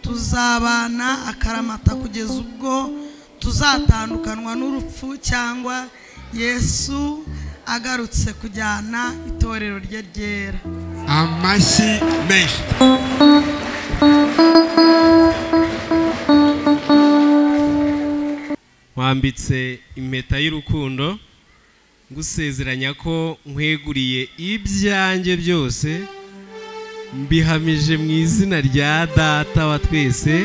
Tuzabana akaramata kugeza ubwo tuzatandukanwa n'urupfu cyangwa Yesu agarutse kujyana itorero rye ryera. Amashyi menshi. Wambitse impeta y'urukundo, ngusezeranya ko nkweguriye ibyanjye byose, mbihamije mu izina rya Data wa twese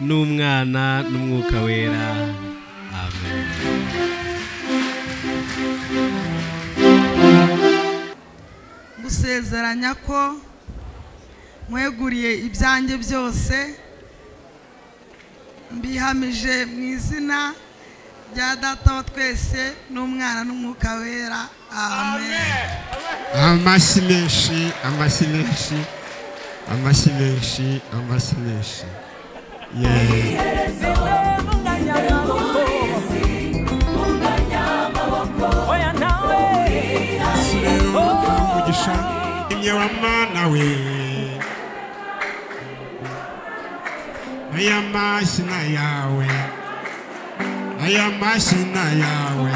n'Umwana n'Umwuka Wera. Amen. Ngusezeranya ko nkweguriye ibyanjye byose, mbihamije mu izina rya Data wa twese n'Umwana n'Umwuka Wera. Amen. Amashyi menshi, amashyi menshi, amashyi menshi, amashyi menshi. Umugisha imye wa Mana we, aya mashyi na yawe, aya mashyi na yawe,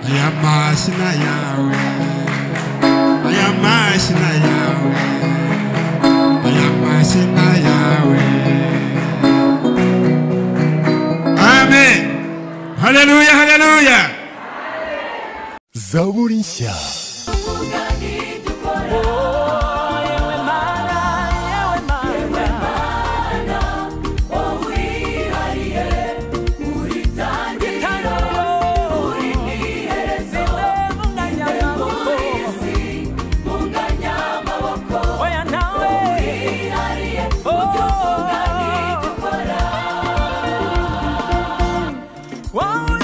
aya mashyi na yawe, aya mashyi na yawe, aya mashyi na yawe. Amen. Haleluya, haleluya. Zaburi nshya. Wow.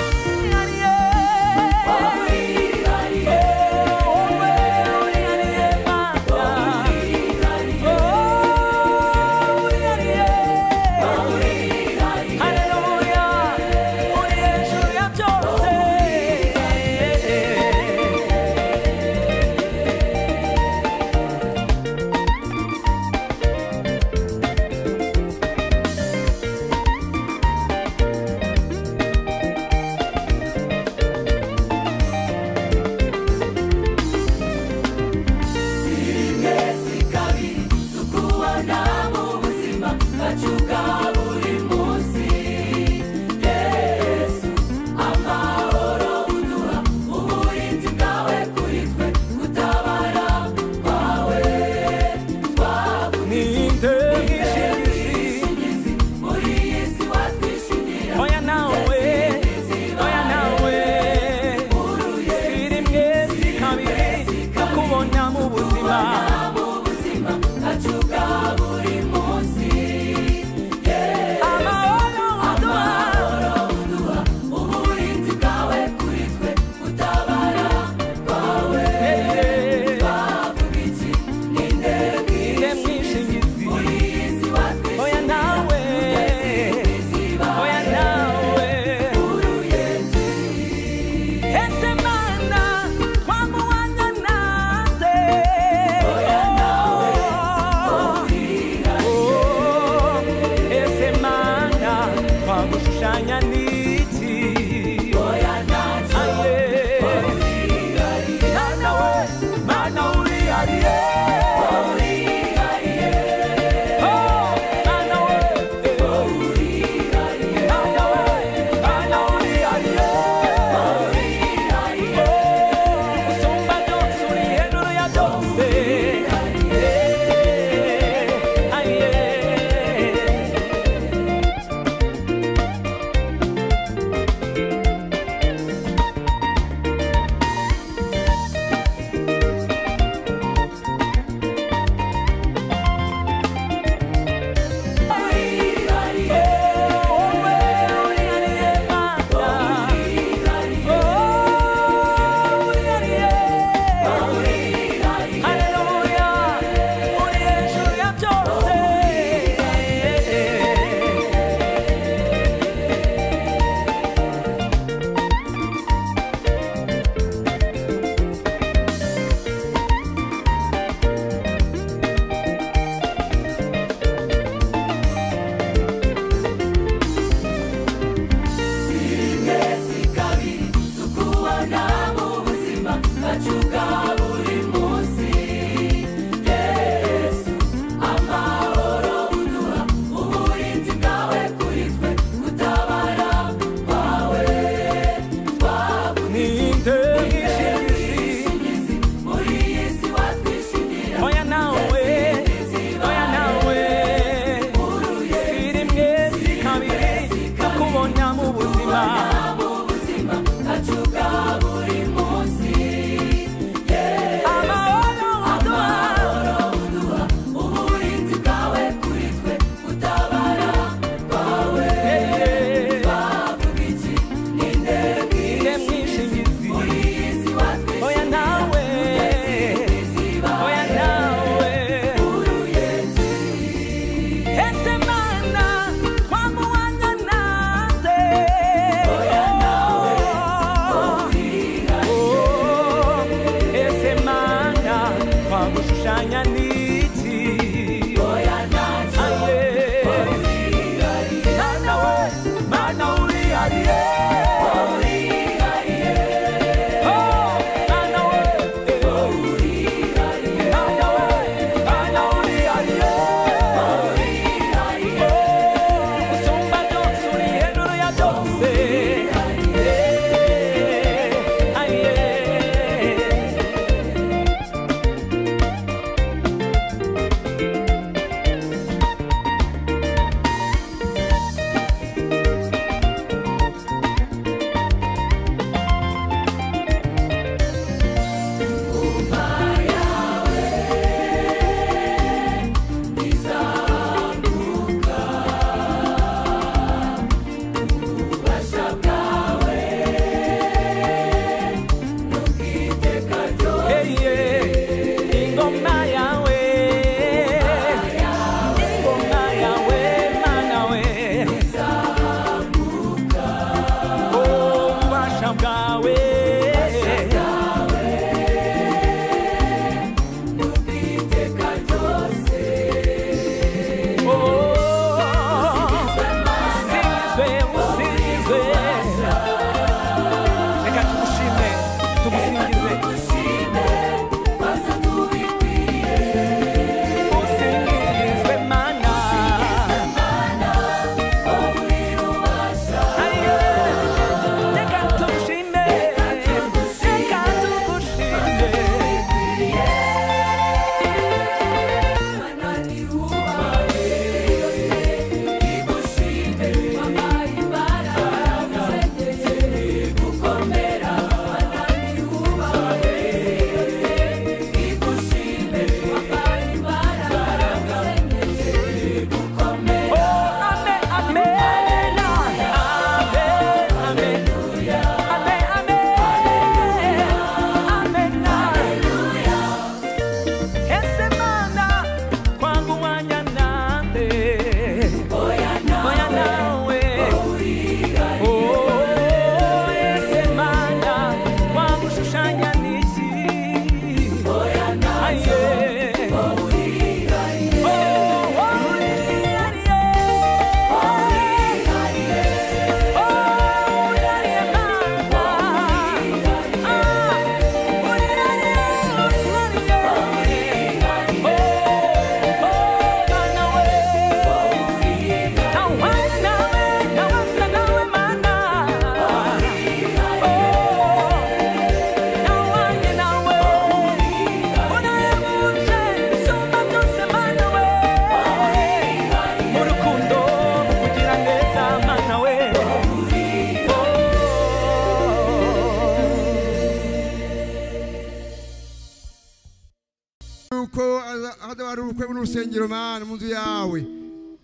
Aho ubukwe n'urusengero Mana mu nzu yawe,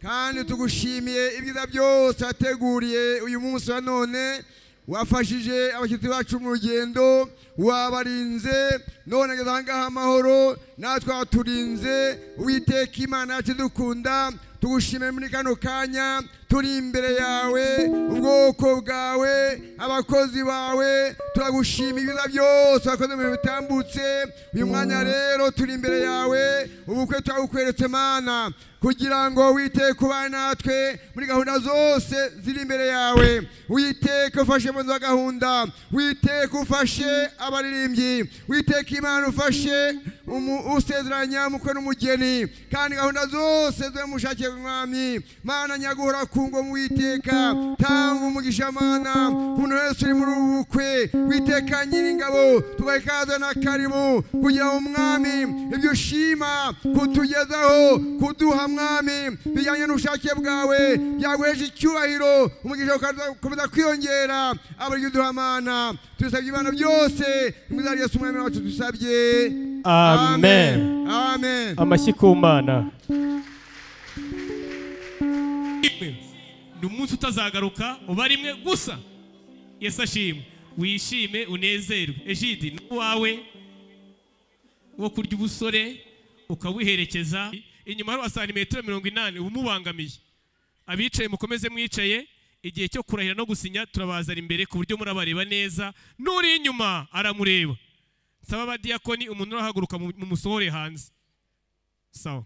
kandi tugushimiye ibyiza byose wateguriye uyu munsi wa none. Wafashije abashyitsi bacu mu rugendo, wabarinze none ngeze aha ngaha amahoro, natwe waturinze. Uwiteka Imana yacu dukunda, tugushimiye muri kano kanya turi imbere yawe, ubwoko bwawe, abakozi bawe. Turagushima ibyiza byose wakoze mu bihe bitambutse. Uyu mwanya rero turi imbere yawe, ubukwe turabukweretse Mana, kugira ngo Uwiteka ubane natwe muri gahunda zose ziri imbere yawe. Uwiteka ufashe mu za gahunda, Uwiteka ufashe abaririmbyi, Uwiteka Imana ufashe usezeranya umukwe n'umugeni, kandi gahunda zose zimushakiye Mwami Mana nyaguhora ku ngoma. Uwiteka tanga umugisha Mana umuntu wese uri muri ubu bukwe. Uwiteka Nyiringabo, tubahe ikaze na karibu, kugira ngo Mwami ibyo ushima kutugezaho, kuduha Mwami bijyanye n'ubushake bwawe, byaguhesha icyubahiro, umugisha ukomeza kwiyongera abaryo uduha Mana. Tubisabye Imana byose mu izina rya Yesu Umwami wacu dusabye, amen. Amen. Amashyi ku Mana. Ni umunsi utazagaruka, uba rimwe gusa. Yesu ashimwe. Wishime unezerwe. Ejidi ni uwawe wo kurya ubusore ukawiherekeza. Inyuma hari santimetero 80 ubumubangamiye. Abicaye mukomeze mwicaye, igihe cyo kurahira no gusinya turabazana imbere ku buryo murabareba neza, nuri inyuma aramureba. Nsaba abadiyakoni umuntu urahaguruka mumusohore hanze. Sawa.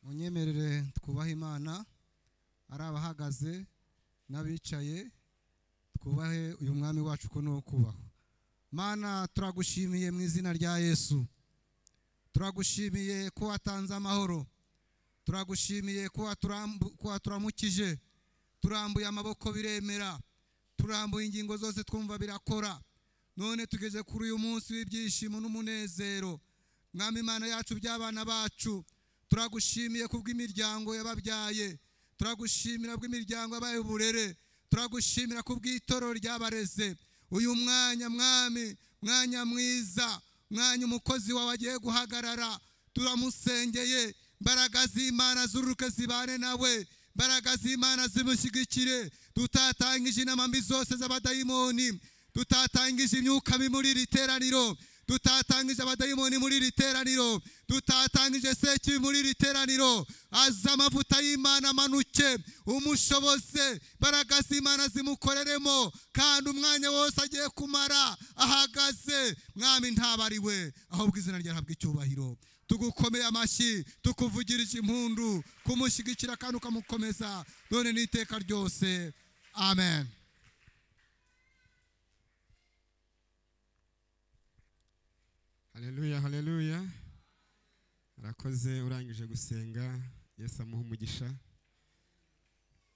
Munyemerere twubahe Imana, ari abahagaze n'abicaye, twubahe uyu mwami wacu ko no kubaho. Mana turagushimiye mu izina rya Yesu. Turagushimiye ko watanze amahoro, turagushimiye ko waturamukije, turambuye amaboko biremera, turambuye ingingo zose twumva birakora. None tugeze kuri uyu munsi w'ibyishimo n'umunezero. Mwami Imana yacu by'abana bacu, turagushimiye kubw'imiryango yababyaye, turagushimira bw'imiryango yabaye uburere, turagushimira kubw'itorero ryabareze. Uyu mwanya Mwami, mwanya mwiza, mwanya umukozi wawe agiye guhagarara, turamusengeye. Imbaraga z'Imana zururuke zibane nawe, imbaraga z'Imana zimushyigikire. Tutatangije inama mbi zose z'abadayimoni, tutatangije imyuka mibi muri iri teraniro, tutatangije abadayimoni muri iri teraniro, tutatangije sekibi muri iri teraniro. Aza amavuta y'Imana amanuke, umushoboze, imbaraga z'Imana zimukoreremo, kandi umwanya wose agiye kumara ahagaze Mwami ntaba ari we, ahubwo izina rye rihabwe icyubahiro. Tugukomeye amashyi, tukuvugirije impundu, kumushyigikira kandi ukamukomeza none n'iteka ryose. Amen. Haleluya, haleluya. Arakoze urangije gusenga. Yesu amuhe umugisha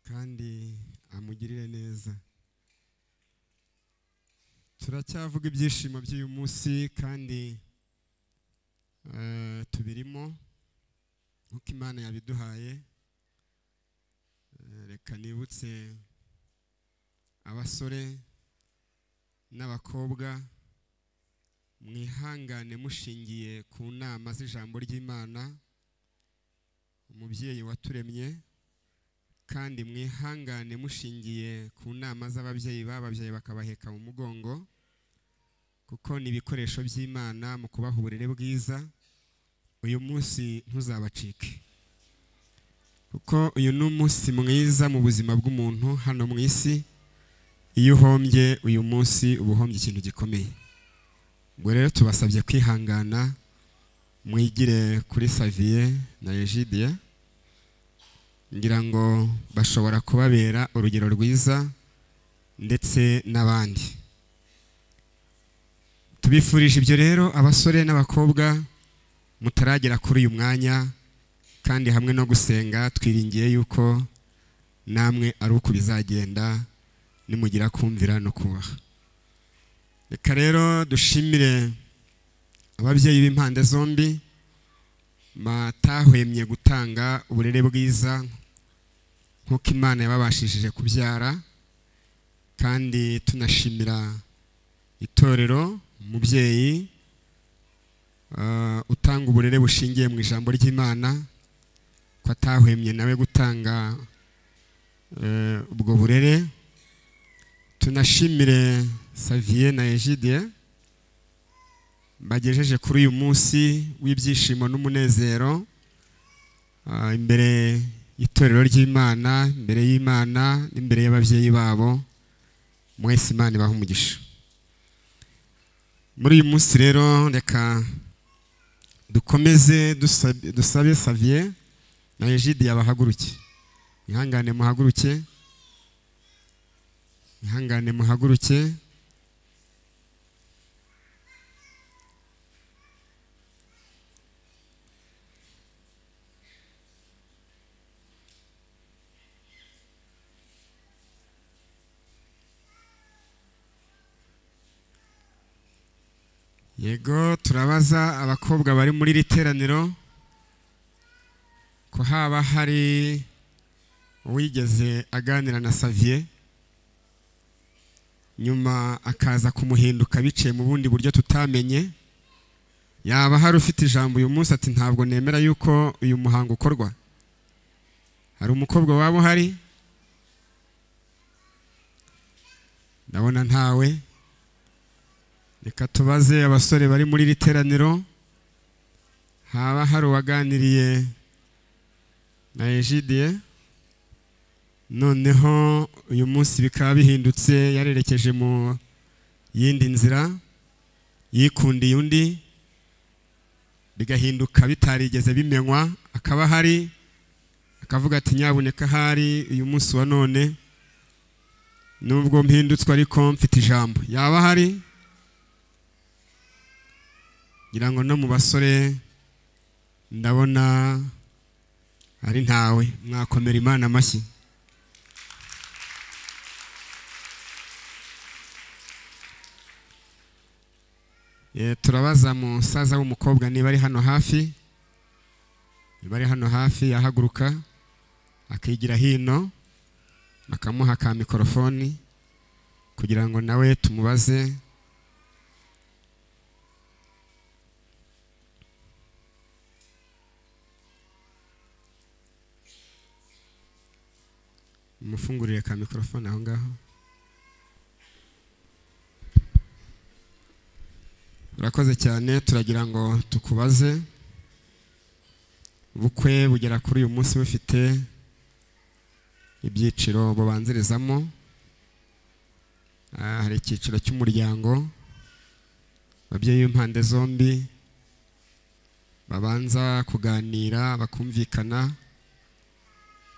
kandi amugirire neza. Turacyavuga ibyishimo by'uyu munsi kandi tubirimo nkuko Imana yabiduhaye. Reka nibutse abasore n'abakobwa, mwihangane mushingiye ku nama z'ijambo ry'Imana, umubyeyi waturemye, kandi mwihangane mushingiye ku nama z'ababyeyi bababyeyi bakabaheka mu mugongo, kuko ni ibikoresho by'Imana mu kubaha uburere bwiza. Uyu munsi ntuzabacike, kuko uyu ni umunsi mwiza mu buzima bw'umuntu hano mu isi. Iyo uhombye uyu munsi uba uhombye ikintu gikomeye. Ubwo rero tubasabye kwihangana, mwigire kuri Xavier na Egidia, ngira ngo bashobora kubabera urugero rwiza ndetse n'abandi. Tubifurije ibyo rero abasore n'abakobwa mutaragera kuri uyu mwanya, kandi hamwe no gusenga twiringiye yuko namwe ari uko bizagenda nimugira kumvira no kubaha. Reka rero dushimire ababyeyi b'impande zombi batahwemye gutanga uburere bwiza nk'uko Imana yababashishije kubyara, kandi tunashimira itorero, umubyeyi Utanga uburere bushingiye mu ijambo ry'Imana, ko atahwemye nawe gutanga ubwo burere. Tunashimire Xavier na Egide bagejeje kuri uyu munsi w'ibyishimo n'umunezero imbere y'itorero ry'Imana, imbere y'Imana n'imbere y'ababyeyi babo. Mwese Imana ibahe umugisha. Muri uyu munsi rero reka dukomeze dusabe Xavier na Egide yabahaguruke. Ihangane muhaguruke, ihangane muhaguruke. Yego, turabaza abakobwa bari muri iri teraniro ko haba hari uwigeze aganira na Xavier nyuma akaza kumuhinduka biciye mu bundi buryo tutamenye. Yaba hari ufite ijambo uyu munsi ati ntabwo nemera yuko uyu muhango ukorwa? Hari umukobwa waba uhari? Ndabona ntawe. Reka tubaze abasore bari muri iri teraniro, haba hari uwaganiriye na Egide noneho uyu munsi bikaba bihindutse, yarerekeje mu yindi nzira, yikundiye undi, bigahinduka bitarigeze bimenywa, akaba hari akavuga ati nyabuneka hari uyu munsi wa none nubwo mpindutswe ariko mfite ijambo. Yaba hari? Ngira ngo no mu basore ndabona ari ntawe. Mwakomera Imana amashyi. Turabaza musaza w'umukobwa niba ari hano hafi, niba ari hano hafi yahaguruka akigira hino, bakamuha ka mikorofoni kugira ngo nawe tumubaze. Mufungurire ka mikorofoni aho ngaho. Urakoze cyane. Turagira ngo tukubaze, ubukwe bugera kuri uyu munsi bufite ibyiciro bubanzirizamo. Hari icyiciro cy'umuryango, ababyeyi b'impande zombi babanza kuganira bakumvikana.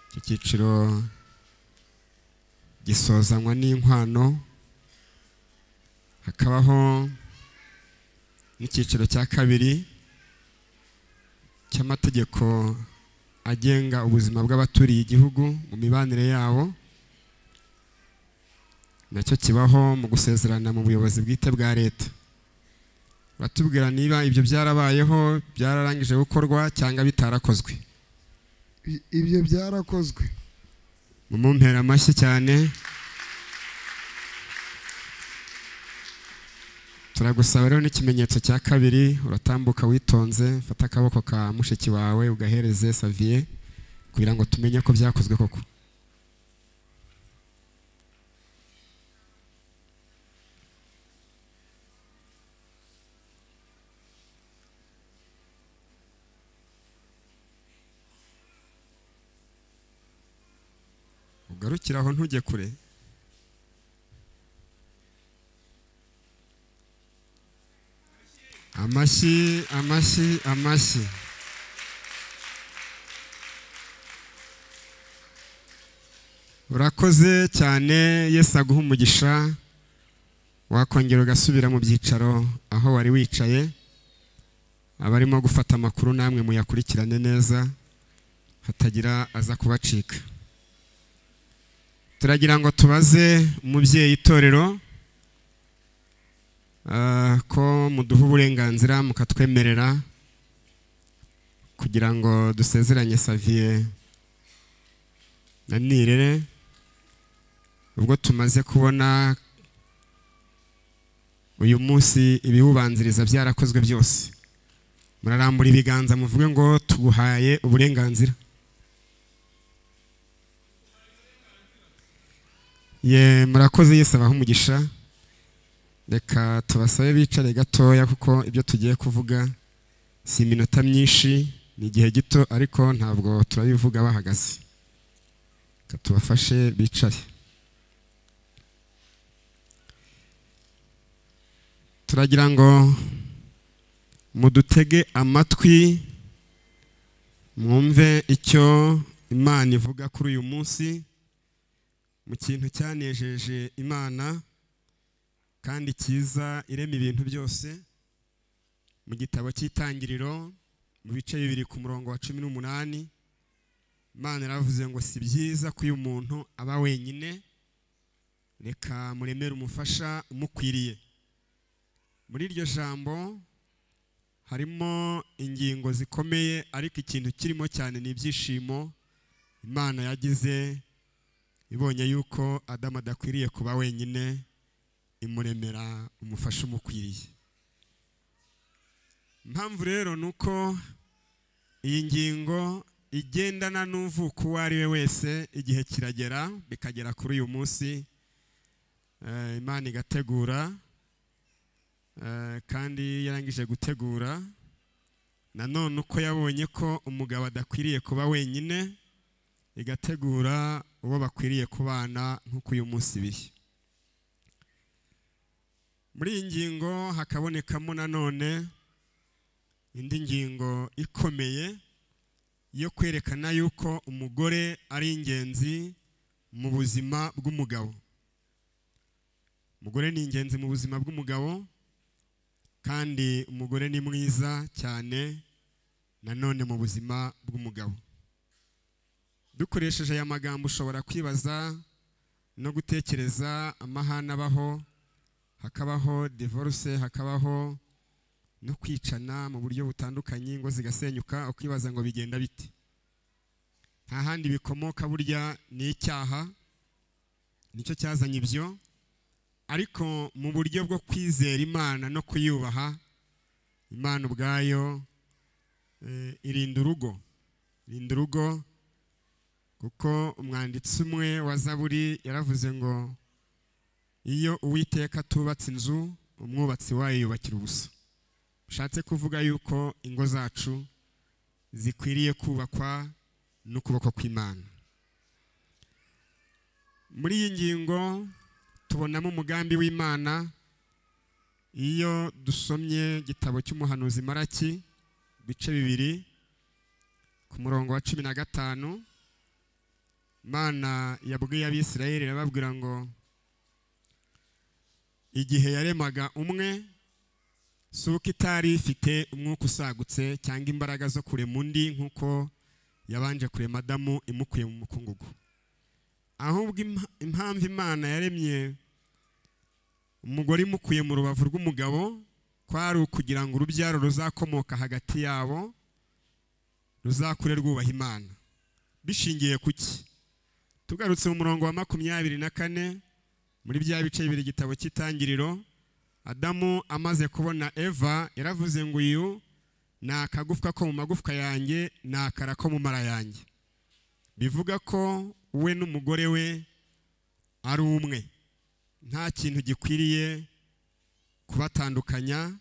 Icyo cyiciro gisozanywa n'inkwano. Hakabaho n'icyiciro cya kabiri cy'amategeko agenga ubuzima bw'abaturiye igihugu mu mibanire yabo, nacyo kibaho mu gusezerana mu buyobozi bwite bwa leta. Batubwira niba ibyo byarabayeho, byararangije gukorwa cyangwa bitarakozwe. Ibyo byarakozwe. Mumumpera amashyi cyane. Turagusaba rero n'ikimenyetso cya kabiri, uratambuka witonze, fata akaboko ka mushiki wawe ugahereze Xavier kugira ngo tumenye ko byakozwe koko. Ugarukira aho ntujye kure. Amashyi, amashyi, amashyi. Urakoze cyane. Yesu aguhe umugisha. Wakongera ugasubira mu byicaro aho wari wicaye. Abarimo gufata amakuru namwe muyakurikirane neza, hatagira aza kubacika. Turagira ngo tubaze umubyeyi itorero ko muduha uburenganzira mukatwemerera kugira ngo dusezeranye Xavier na Nirere, ubwo tumaze kubona uyu munsi ibiwubanziriza byarakozwe byose. Murarambura ibiganza muvuge ngo tuguhaye uburenganzira. Ye, murakoze. Yesu abahe umugisha. Reka tubasabe bicare gatoya, kuko ibyo tugiye kuvuga si iminota myinshi, ni igihe gito, ariko ntabwo turabivuga bahagaze. Reka tubafashe bicare. Turagira ngo mudutege amatwi mwumve icyo Imana ivuga kuri uyu munsi, mu kintu cyanejeje Imana kandi cyiza irema ibintu byose. Mu gitabo cy'Itangiriro mu bice 2 ku murongo wa 18, Imana yaravuze ngo si byiza ko uyu muntu aba wenyine, reka muremere umufasha umukwiriye. Muri iryo jambo harimo ingingo zikomeye, ariko ikintu kirimo cyane ni ibyishimo Imana yagize ibonye yuko Adamu adakwiriye kuba wenyine, imuremera umufasha umukwiriye. Impamvu rero nuko iyi ngingo igendana n'uvuko uwo ari we wese, igihe kiragera bikagera kuri uyu munsi, Imana igategura, kandi yarangije gutegura nanone uko yabonye ko umugabo adakwiriye kuba wenyine, igategura uwo bakwiriye kubana nk'uko uyu munsi biri. Muri iyi ngingo hakabonekamo nanone indi ngingo ikomeye yo kwerekana yuko umugore ari ingenzi mu buzima bw'umugabo. Umugore ni ingenzi mu buzima bw'umugabo, kandi umugore ni mwiza cyane nanone mu buzima bw'umugabo. Dukoresheje aya magambo ushobora kwibaza no gutekereza amahane abaho, hakabaho divorce, hakabaho no kwicana mu buryo butandukanye, ingo zigasenyuka, ukibaza ngo bigenda bite. Nta handi bikomoka, burya ni icyaha nicyo cyazanye ibyo, ariko mu buryo bwo kwizera Imana no kuyubaha, Imana ubwayo irinda urugo, irinda urugo, kuko umwanditsi umwe wa Zaburi yaravuze ngo iyo Uwiteka atubatse inzu, umwubatsi wayo yubakira ubusa. Ushatse kuvuga yuko ingo zacu zikwiriye kubakwa n'ukuboko kw'Imana. Muri iyi ngingo tubonamo umugambi w'Imana. Iyo dusomye igitabo cy'umuhanuzi Maraki bice 2 ku murongo wa 15, Imana yabwiye Abisirayeli irababwira ngo igihe yaremaga umwe, si uko itari ifite umwuka usagutse cyangwa imbaraga zo kurema undi nk'uko yabanje kurema Adamu imukuye mu mukungugu, ahubwo impamvu Imana yaremye umugore imukuye mu rubavu rw'umugabo kwari ukugira ngo urubyaro ruzakomoka hagati yabo ruzakure rwubaha Imana. Bishingiye kuki? Tugarutse mu murongo wa 24 muri bya bice 2 igitabo cy'Itangiriro, Adamu amaze kubona Eva yaravuze ngo uyu ni akagufwa ko mu magufwa yanjye, ni akara ko mu mara yanjye. Bivuga ko we n'umugore we ari umwe, nta kintu gikwiriye kubatandukanya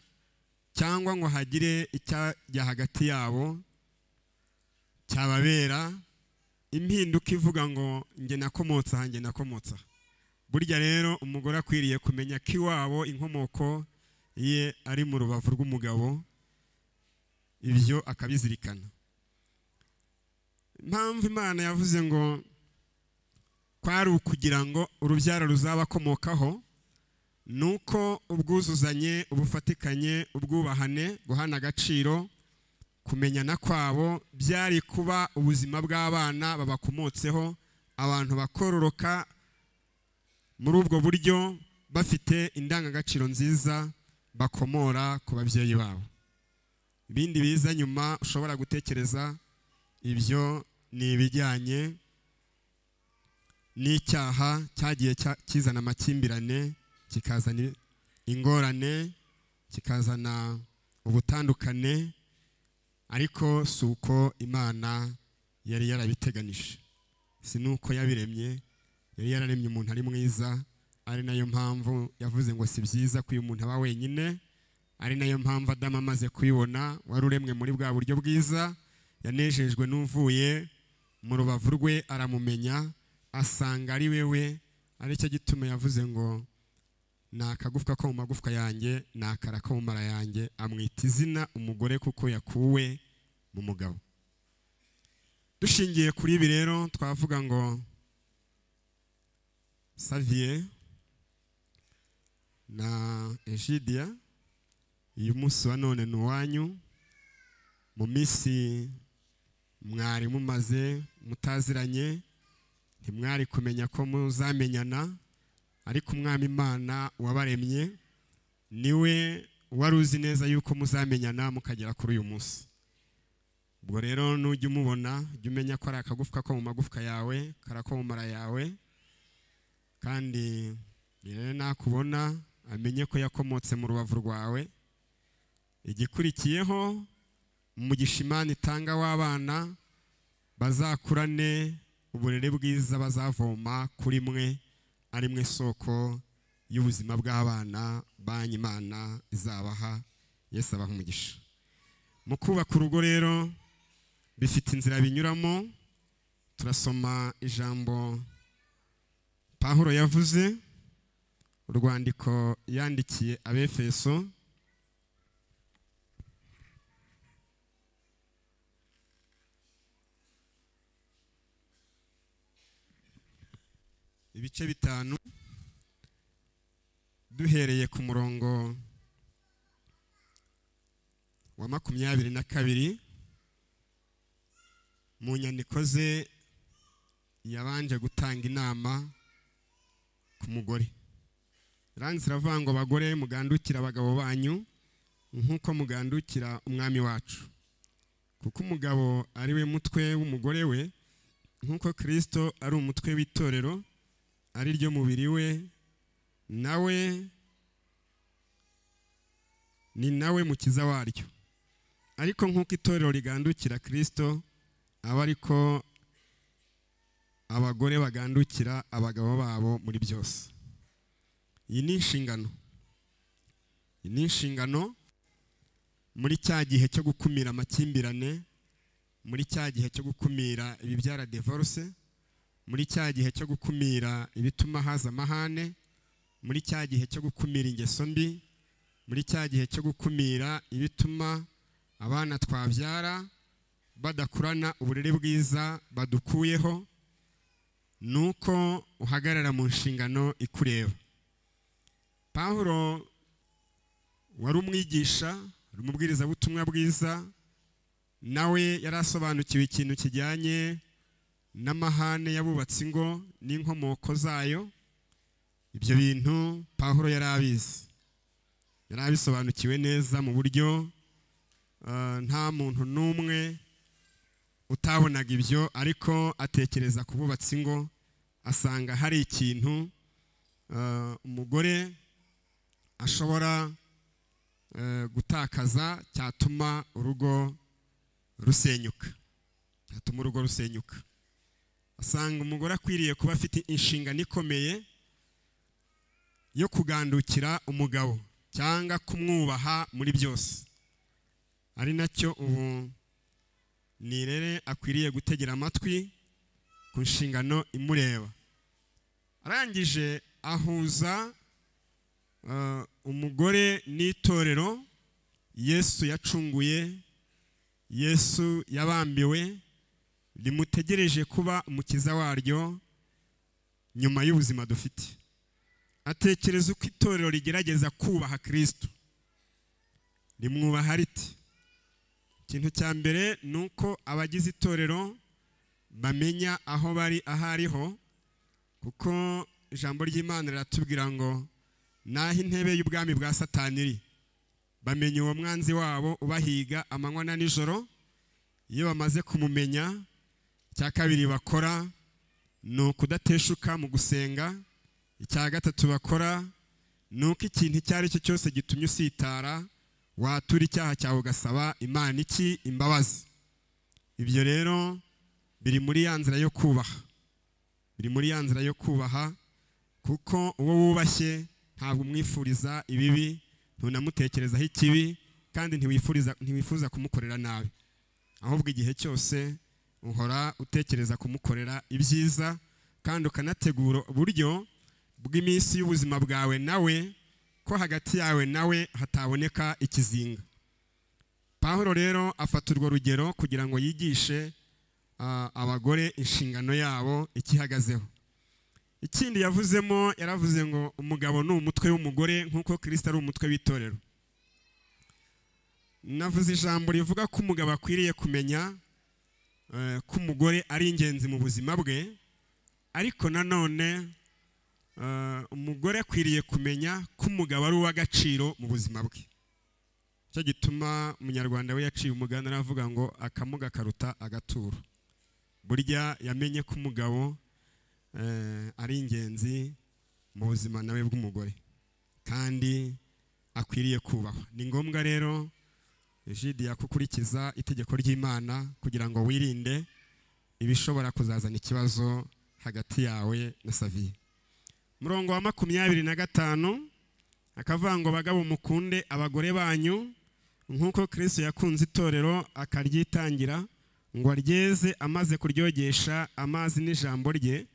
cyangwa ngo hagire icyajya hagati yabo cyababera impinduka ivuga ngo njye nakomotse aha, njye nakomotse aha. Burya rero umugore akwiriye kumenya ko iwabo inkomoko ye ari mu rubavu rw'umugabo, ibyo akabizirikana. Impamvu Imana yavuze ngo kwari ukugira ngo urubyaro ruzabakomokaho nuko ubwuzuzanye, ubufatikanye, ubwubahane, guhana agaciro, kumenyana kwabo byari kuba ubuzima bw'abana babakomotseho, abantu bakororoka muri ubwo buryo bafite indangagaciro nziza bakomora ku babyeyi babo. Ibindi biza nyuma ushobora gutekereza, ibyo ni ibijyanye n'icyaha cyagiye kizana amakimbirane, kikazana ingorane, kikazana ubutandukane, Ariko si uko Imana yari yarabiteganije, si nuko yabiremye. Yari yararemye umuntu ari mwiza, ari nayo mpamvu yavuze ngo si byiza ko uyu muntu aba wenyine. Ari nayo mpamvu Adamu amaze kuyibona, wari uremwe muri bwa buryo bwiza, yanejejwe n'uvuye mu rubavu rwe aramumenya, asanga ari wewe. Aricyo gituma yavuze ngo ni akagufwa ko mu magufwa yanjye, ni akara ko mu mara yanjye. Amwita izina umugore kuko yakuwe mu mugabo. Dushingiye kuri ibi rero twavuga ngo Xavier na Egidia, uyu munsi wa none ni uwanyu. Mu minsi mwari mumaze mutaziranye, ntimwari kumenya ko muzamenyana, ariko Umwami Imana wabaremye niwe wari uzi neza yuko muzamenyana mukagera kuri uyu munsi. Ubwo rero nujya umubona, jya umenya ko ari akagufwa ko mu magufwa yawe, karako mu mara yawe, kandi rero nakubona amenye ko yakomotse mu rubavu rwawe. Igikurikiyeho, umugisha Imana itanga w'abana bazakurane uburere bwiza bazavoma kuri mwe, ari mwe soko y'ubuzima bw'abana banyu Imana izabaha. Yesu abaha umugisha. Mu kubaka urugo rero bifite inzira binyuramo. Turasoma ijambo Pawulo yavuze, urwandiko yandikiye Abefeso, ibice 5, duhereye ku murongo wa 22. Mu nyandiko ze yabanje gutanga inama ku mugore. Ranze iravuga ngo bagore mugandukira abagabo banyu nk'uko mugandukira Umwami wacu, kuko umugabo ari we mutwe w'umugore we, nk'uko Kristo ari umutwe w'itorero, ari ryo mubiri we, nawe ni nawe mukiza waryo. Ariko nk'uko itorero rigandukira Kristo, aba ariko abagore bagandukira abagabo babo muri byose. Iyi ni inshingano. Iyi ni inshingano muri cya gihe cyo gukumira amakimbirane, muri cya gihe cyo gukumira ibibyara divorce, muri cya gihe cyo gukumira ibituma haza amahane, muri cya gihe cyo gukumira ingeso mbi, muri cya gihe cyo gukumira ibituma abana twabyara badakurana uburere bwiza badukuyeho. Nuko uhagarara mu nshingano ikureba. Pawulo wari umwigisha, wari umubwirizabutumwa bwiza, nawe yarasobanukiwe ikintu kijyanye n'amahane yabubatse ingo n'inkomoko zayo. Ibyo bintu Pawulo yarabizi, yarabisobanukiwe neza mu buryo nta muntu n'umwe utabonaga ibyo, ariko atekereza ku bubatsi ingo asanga hari ikintu umugore ashobora gutakaza cyatuma urugo rusenyuka, cyatuma urugo rusenyuka. Asanga umugore akwiriye kuba afite inshingano ikomeye yo kugandukira umugabo cyangwa kumwubaha muri byose. Ari nacyo ubu Nirere akwiriye gutegera amatwi ku nshingano imureba. Arangije ahuza umugore n'itorero Yesu yacunguye, Yesu yabambiwe, rimutegereje kuba umukiza waryo nyuma y'ubuzima dufite. Atekereza uko itorero rigerageza kubaha Kristo, rimwubaha riti. Ikintu cya mbere nuko abagize itorero bamenya aho bari ahariho, kuko ijambo ry'Imana riratubwira ngo naho intebe y'ubwami bwa Satani iri, bamenya uwo mwanzi wabo ubahiga amanywa na nijoro. Iyo bamaze kumumenya, icya kabiri bakora ni ukudateshuka mu gusenga. Icya gatatu bakora ni uko ikintu icyo ari cyo cyose gitumye usitara Watura icyaha cyawe ugasaba Imana iki? Imbabazi. Ibyo rero biri muri ya nzira yo kubaha, biri muri ya nzira yo kubaha, kuko uwo wubashye ntabwo umwifuriza ibibi, ntunamutekerezaho ikibi, kandi ntiwifuza kumukorera nabi, ahubwo igihe cyose uhora utekereza kumukorera ibyiza, kandi ukanategura uburyo bw'iminsi y'ubuzima bwawe nawe, ko hagati yawe nawe hataboneka ikizinga. Pawulo rero afata urwo rugero kugira ngo yigishe abagore inshingano yabo ikihagazeho. Ikindi yavuzemo, yaravuze ngo umugabo ni umutwe w'umugore nk'uko Kristo ari umutwe w'itorero. Navuze ijambo rivuga ko umugabo akwiriye kumenya ko umugore ari ingenzi mu buzima bwe, ariko nanone umugore akwiriye kumenya ko umugabo ari uw'agaciro mu buzima bwe. Cyo gituma umunyarwanda we yaciye umugani aravuga ngo akamuga karuta agaturo. Burya yamenye ko umugabo ari ingenzi mu buzima nawe bw'umugore, kandi akwiriye kubahwa. Ni ngombwa rero Ejidi yakukurikiza itegeko ry'Imana kugira ngo wirinde ibishobora kuzazana ikibazo hagati yawe na Saviye. Murongo wa 25 akavuga ngo bagabo mukunde abagore banyu nk'uko Kristo yakunze itorero akaryitangira, ngo aryeze amaze kuryogesha amazi n'ijambo rye,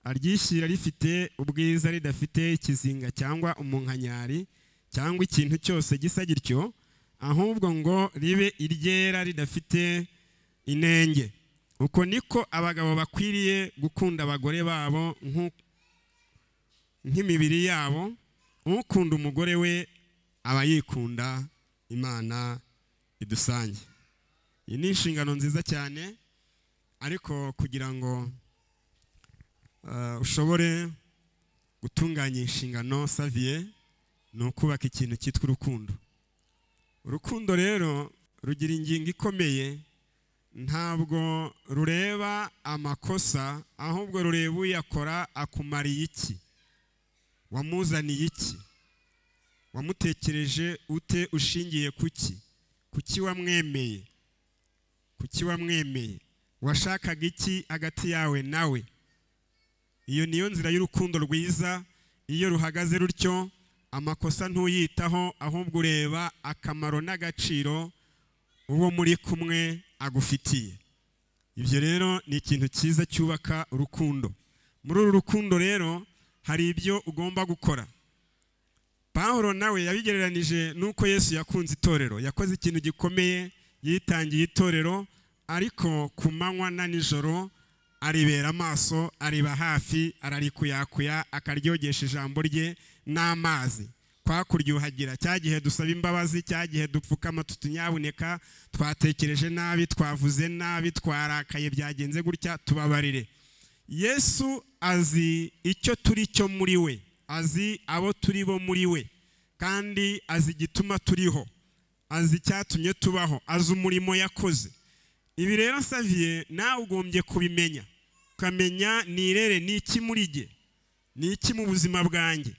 aryishyira rifite ubwiza ridafite ikizinga cyangwa umunkanyari cyangwa ikintu cyose gisa gityo, ahubwo ngo ribe iryera ridafite inenge. Uko niko abagabo bakwiriye gukunda abagore babo nk'imibiri yabo. Ukunda umugore we aba yikunda. Imana idusange. Iyi ni inshingano nziza cyane, ariko kugira ngo ushobore gutunganya inshingano Saviye, ni ukubaka ikintu cyitwa urukundo. Urukundo rero rugira ingingo ikomeye, ntabwo rureba amakosa, ahubwo rureba uyakora akumariye iki, wamuzaniye iki, wamutekereje ute, ushingiye kuki, kuki wamwemeye, kuki wamwemeye, washakaga iki hagati yawe nawe. Iyo niyo nzira y'urukundo rwiza. Iyo ruhagaze rutyo, amakosa ntuyitaho, ahubwo ureba akamaro n'agaciro uwo muri kumwe agufitiye. Ibyo rero ni ikintu cyiza cyubaka urukundo. Muri uru rukundo rero hari ibyo ugomba gukora. Pawulo nawe yabigereranije nuko Yesu yakunze itorero. Yakoze ikintu gikomeye, yitangiye itorero, ariko ku manywa na nijoro aribera amaso, ariba hafi, ararikuyakuya, akaryogesha ijambo rye n'amazi. Kwa kuryuhagira cya gihe dusaba imbabazi, cya gihe dupfukama tutunyabuneka, twatekereje nabi, twavuze nabi, twarakaye, byagenze gutya, tubabarire. Yesu azi icyo turi cyo muri we, azi abo turi bo muri we, kandi azi igituma turiho, azi icyatumye tubaho, azi umurimo yakoze. Ibi rero Saviye nawe ugombye kubimenya, ukamenya nirere ni iki muri jye, ni iki mu buzima bwanjye.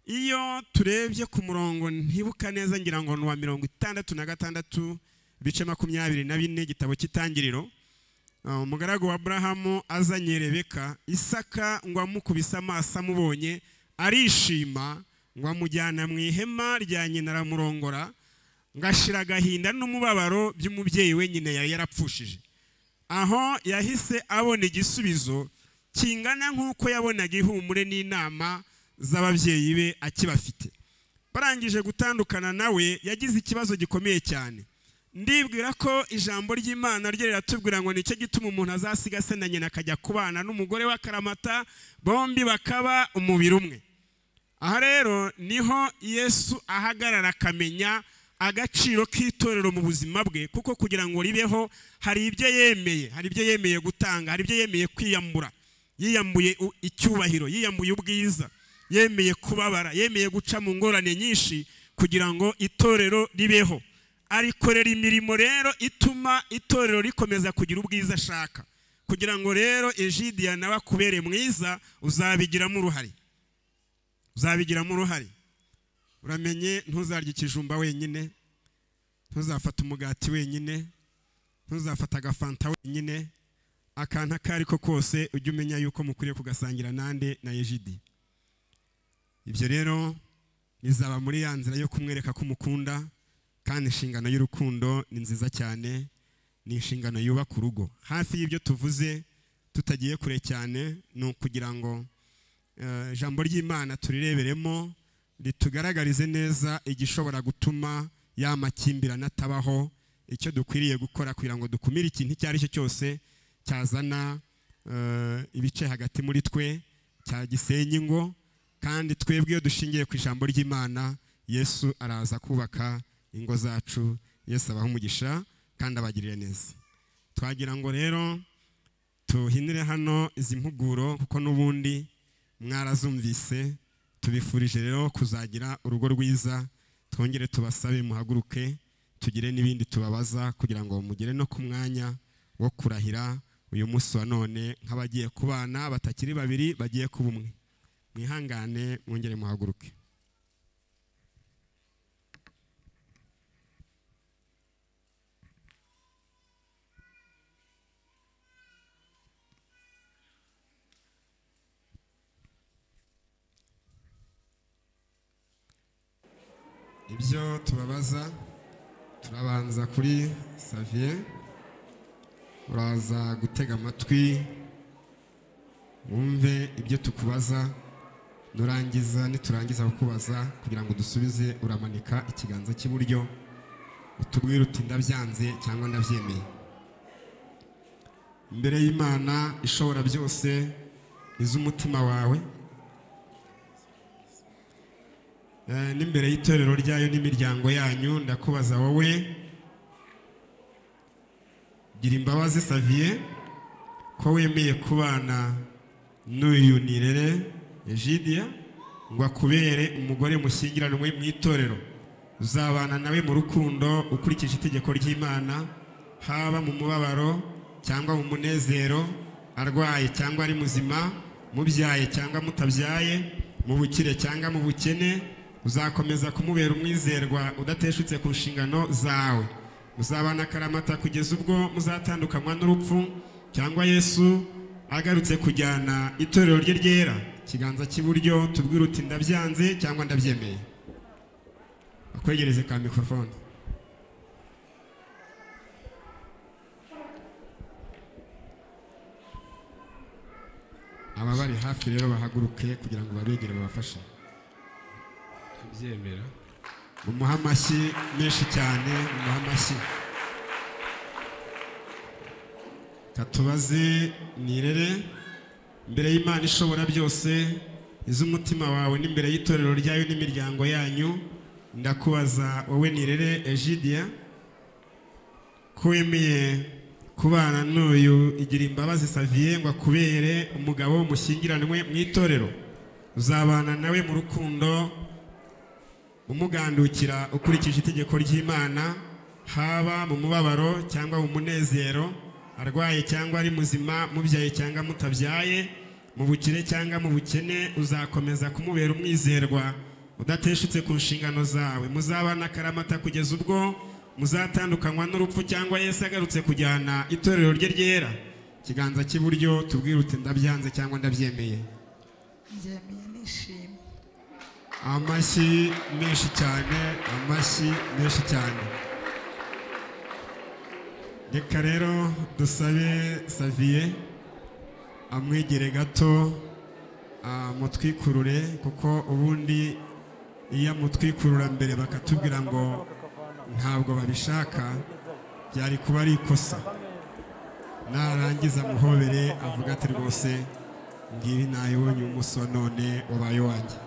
Iyo turebye ku murongo ntibuka neza, ngira ngo ni wa 66 bice 24 igitabo cy'Itangiriro, umugaragu wa Aburahamu azanye Rebeka, Isaka ngo amukubise amaso amubonye arishima, ngo amujyana mu ihema rya nyina aramurongora, ngashira agahinda n'umubabaro by'umubyeyi we nyine yari yarapfushije. Aho yahise abona igisubizo kingana nk'uko yabonaga ihumure n'inama z'ababyeyi be akibafite. Barangije gutandukana nawe, yagize ikibazo gikomeye cyane. Ndibwira ko ijambo ry'Imana ryo riratubwira ngo nicyo gituma umuntu azasiga se na nyina akajya kubana n'umugore wa karamata, bombi bakaba umubiri umwe. Aha rero niho Yesu ahagarara akamenya agaciro k'itorero mu buzima bwe, kuko kugira ngo ribeho hari ibyo yemeye, hari ibyo yemeye gutanga, hari ibyo yemeye kwiyambura. Yiyambuye icyubahiro, yiyambuye ubwiza, yemeye kubabara, yemeye guca mu ngorane nyinshi kugira ngo itorero ribeho. Arikorera imirimo rero ituma itorero rikomeza kugira ubwiza ashaka. Kugira ngo rero Egidiya nawe akubere mwiza, uzabigiramo uruhare, uzabigiramo uruhare. Uramenye ntuzarya ikijumba wenyine, Ntuzafata umugati wenyine, ntuzafata agafanta wenyine, akantu ako ariko kose ujye umenya yuko mukwiriye kugasangira nande na Ejidi. Ibyo rero bizaba muri ya nzira yo kumwereka ko umukunda, kandi inshingano y'urukundo ni nziza cyane, ni inshingano yubaka urugo. Hafi y'ibyo tuvuze tutagiye kure cyane, ni ukugira ngo ijambo ry'Imana turireberemo ritugaragarize neza igishobora gutuma ya makimbirane atabaho, icyo dukwiriye gukora kugira ngo dukumire ikintu icyo ari cyo cyose cyazana ibice hagati muri twe, cyagisenya ingo. Kandi twebwe iyo dushingiye ku ijambo ry'Imana, Yesu araza kubaka ingo zacu. Yesu abaha umugisha kandi abagirire neza. Twagira ngo rero tuhinire hano izi mpuguro, kuko n'ubundi mwarazumvise. Tubifurije rero kuzagira urugo rwiza. Twongere tubasabe muhaguruke, tugire n'ibindi tubabaza kugira ngo mugere no ku mwanya wo kurahira uyu munsi wa none nk'abagiye kubana batakiri babiri bagiye kuba umwe. Mwihangane mwongere muhaguruke. Ibyo tubabaza turabanza kuri Xavier, uraza gutega amatwi wumve ibyo tukubaza, nurangiza niturangiza kukubaza kugira ngo dusubize uramanika ikiganza cy'iburyo utubwire uti ndabyanze cyangwa ndabyemeye. Imbere y'Imana ishobora byose iz'umutima wawe, n'imbere y'itorero ryayo n'imiryango yanyu, ndakubaza wowe gira imbabazi Xavier ko wemeye kubana n'uyu Nirere Egidia ngo akubere umugore mushyingiranwe mu itorero, uzabana nawe mu rukundo ukurikije itegeko ry'Imana, haba mu mubabaro cyangwa mu munezero, arwaye cyangwa ari muzima, mubyaye cyangwa mutabyaye, mu bukire cyangwa mu bukene, uzakomeza kumubera umwizerwa udateshutse ku nshingano zawe. Muzabana akaramata kugeza ubwo muzatandukanywa n'urupfu cyangwa Yesu agarutse kujyana itorero rye ryera. Ikiganza cy'iburyo tubwire uti ndabyanze cyangwa ndabyemeye. Akwegereze ka microphone. Aba bari hafi rero bahaguruke kugira ngo babegere babafashe. Tubyemera. Mumuhe amashyi menshi cyane, mumuhe amashyi. Katubaze Nirere, imbere y'Imana ishobora byose iz'umutima wawe n'imbere y'itorero ryayo n'imiryango yanyu, ndakubaza wowe Nirere Egidia ko wemeye kubana n'uyu igira imbabazi Xavier ngo akubere umugabo mushyingiranwe mu itorero, uzabana nawe mu rukundo umugandukira ukurikije itegeko ry'Imana, haba mu mubabaro cyangwa mu munezero, arwaye cyangwa ari muzima, mubyaye cyangwa mutabyaye, mu bukire cyangwa mu bukene, uzakomeza kumubera umwizerwa udateshutse ku nshingano zawe. Muzabana akaramata kugeza ubwo muzatandukanywa n'urupfu cyangwa Yesu agarutse kujyana itorero rye ryera. Ikiganza cy'iburyo tubwire uti ndabyanze cyangwa ndabyemeye. Mbyemeye nishimye. Amashyi menshi cyane, amashyi menshi cyane. Reka rero dusabe Xavier amwegere gato amutwikurure, kuko ubundi iyo amutwikurura mbere bakatubwira ngo ntabwo babishaka byari kuba ari ikosa. Narangiza muhobere avuga ati rwose ngibi nayibonye umunsi wa none wabaye wanjye.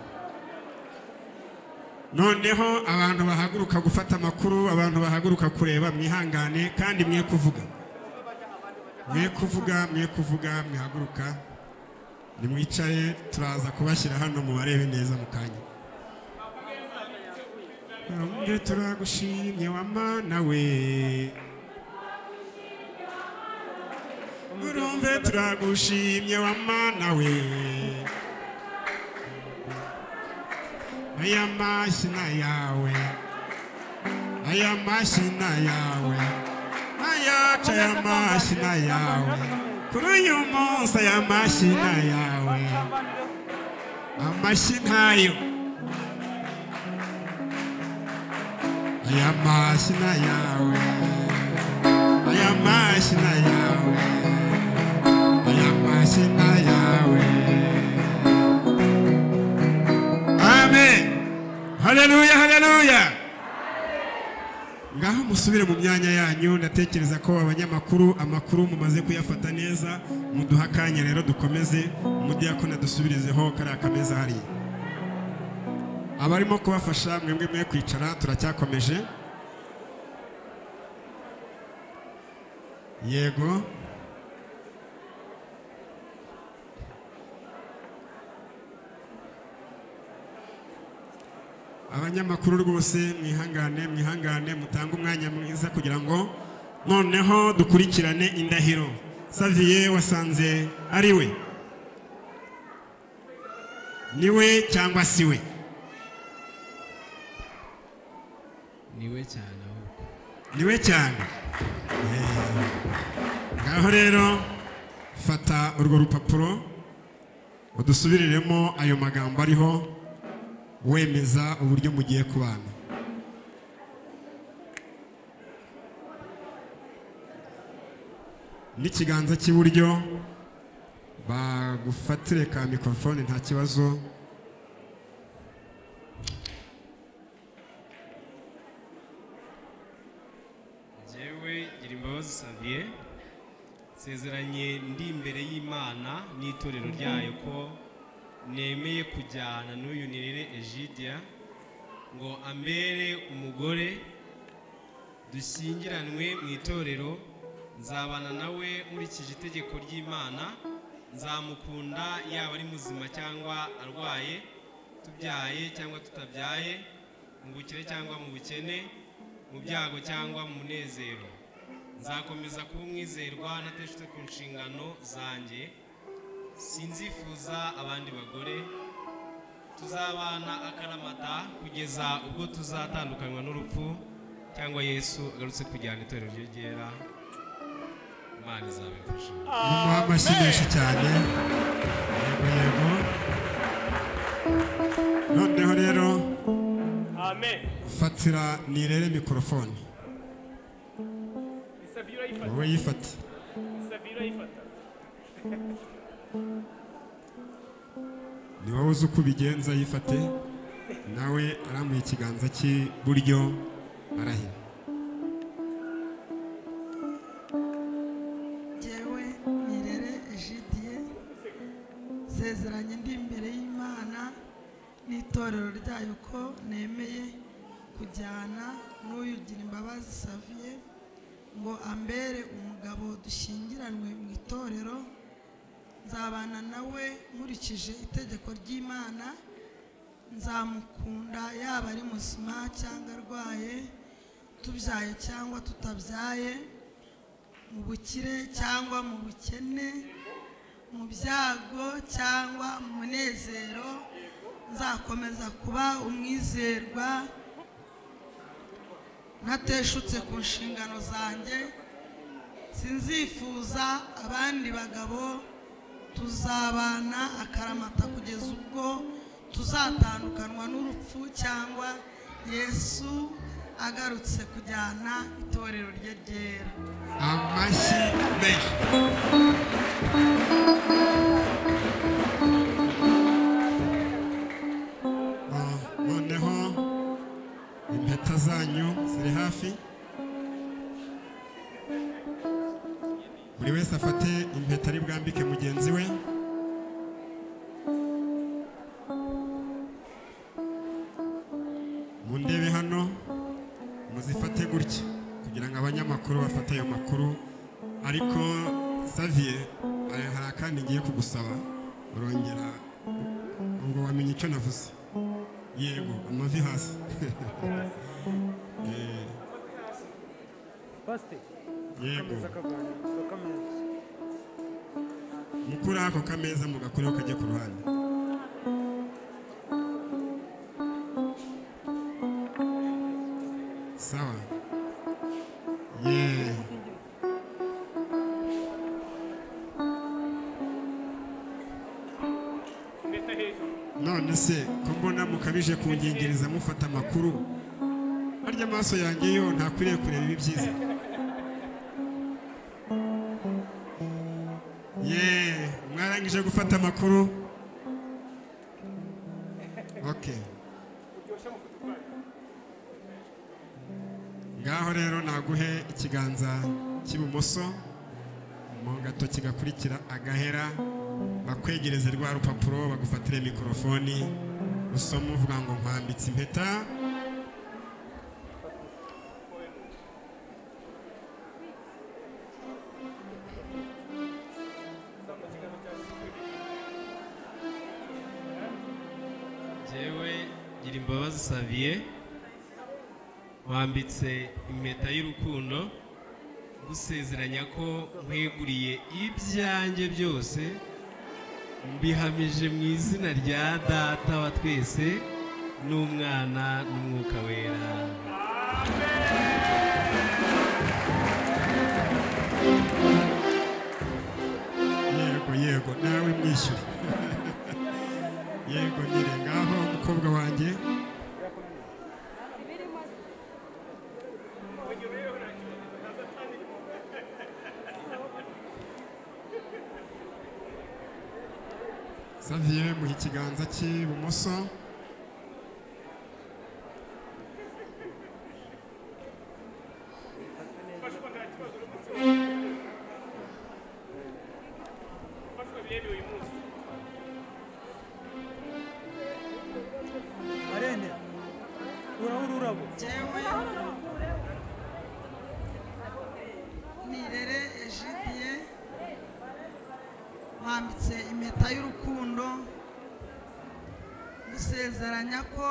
Noneho abantu bahaguruka gufata amakuru, abantu bahaguruka kureba, mwihangane kandi mwe kuvuga, mwe kuvuga, mwe kuvuga, mwihaguruka, nimwicare, turaza kubashyira hano mubarebe neza mu kanya. Mbe turagushimye wa Mana we, urumve turagushimye wa Mana we, aya mashyi na yawe, Aya mashina yawe, ayaca aya mashina yawe, kuri uyu munsi aya mashina yawe, amashina yo, aya mashina yawe, aya mashina yawe, aya mashina yawe. Amen. Haleluya, haleluya. Ngaho musubire mu myanya yanyu. Ndatekereza ko abanyamakuru amakuru mumaze kuyafata neza, muduha akanya rero dukomeze. Umudiyakoni dusubirizeho kariya kameza hariya. Abarimo kubafasha mwebwe mwe kwicara, turacyakomeje. Yego. Abanyamakuru rwose mwihangane, mwihangane, mutange umwanya mwiza kugira ngo noneho dukurikirane indahiro. Saviye wasanze ari we, niwe cyangwa si we? Niwe cyane ahubwo. Niwe cyane. Ngaho rero fata urwo rupapuro udusubiriremo ayo magambo ariho, wemeza uburyo mugiye kubana. N'ikiganza cy'iburyo bagufatire ka mikrofone, nta kibazo. Njyewe Girimbabazi Xavier nsezeranye ndi imbere y'Imana n'itorero ryayo ko nemeye kujyana n'uyu Nirere Egidia ngo ambere umugore, dushyingiranwe mu itorero, nzabana nawe nkurikije itegeko ry'Imana, nzamukunda yaba ari muzima cyangwa arwaye, tubyaye cyangwa tutabyaye, mu bukire cyangwa mu bukene, mu byago cyangwa mu munezero. Nzakomeza kuba umwizerwa ntateshutse ku nshingano zanjye, sinzifuza abandi bagore, tuzabana akaramata kugeza ubwo tuzatandukanywa n'urupfu cyangwa Yesu agarutse kujyana itorero rye ryera. Imana izabimfasha. Mumuhe amashyi menshi cyane. Yego, yego. Noneho rero amen. Fatira Nirere mikrofone. Wowe yifate. Ni wowe uzi uko ubigenza, yifate. Nawe arambuye ikiganza cy'iburyo arahira. Njyewe Nirere Egidiye nsezeranye ndi imbere y'Imana n'itorero ryayo ko nemeye kujyana n'uyu Girimbabazi Xavier ngo ambere umugabo dushyingiranwe mu itorero, nzabana nawe nkurikije itegeko ry'Imana, nzamukunda yaba ari muzima cyangwa arwaye, tubyaye cyangwa tutabyaye, mu bukire cyangwa mu bukene, mu byago cyangwa mu munezero, nzakomeza kuba umwizerwa ntateshutse ku nshingano zanjye, sinzifuza abandi bagabo, tuzabana akaramata kugeza ubwo tuzatandukanwa n'urupfu cyangwa Yesu agarutse kujyana itorero rye ryera. Amashyi menshi. Noneho impeta zanyu ziri hafi, buri wese afate impeta ari bwambike mugenzi we. Mundebe hano muzifate gutya kugira ngo abanyamakuru bafate ayo makuru. Ariko Xavier, hari akandi ngiye kugusaba, urongera ubwo wamenye icyo navuze. Yego, amavi hasi. Yego, mukura ako kameza mugakureho kajya ku ruhande. Sawa. Yeah. None se ko mbona mukabije kungingiriza mufata amakuru, harya amaso yanjye yo ntakwiriye kureba ibi byiza. Ye, mwarangije gufata amakuru? Okay. Ngaho rero naguhe ikiganza cy'ibumoso mu gatoki gakurikira agahera, bakwegereze rwa rupapuro, bagufatire mikorofoni, usome uvuga ngo nkwambitse impeta. Jewe Girimbabazi Xavier wambitse impeta y'urukundo, gusezeranya ko nkweguriye ibyanjye byose, mbihamije mu izina rya Data wa twese n'Umwana n'Umwuka Wera. Yego yego, nawe mwishyure. Yego nyire, ngaho umukobwa wanjye. Xavier muha ikiganza cy'ibumoso. Nirere Egidiye wambitse impeta y'urukundo, gusezeranya ko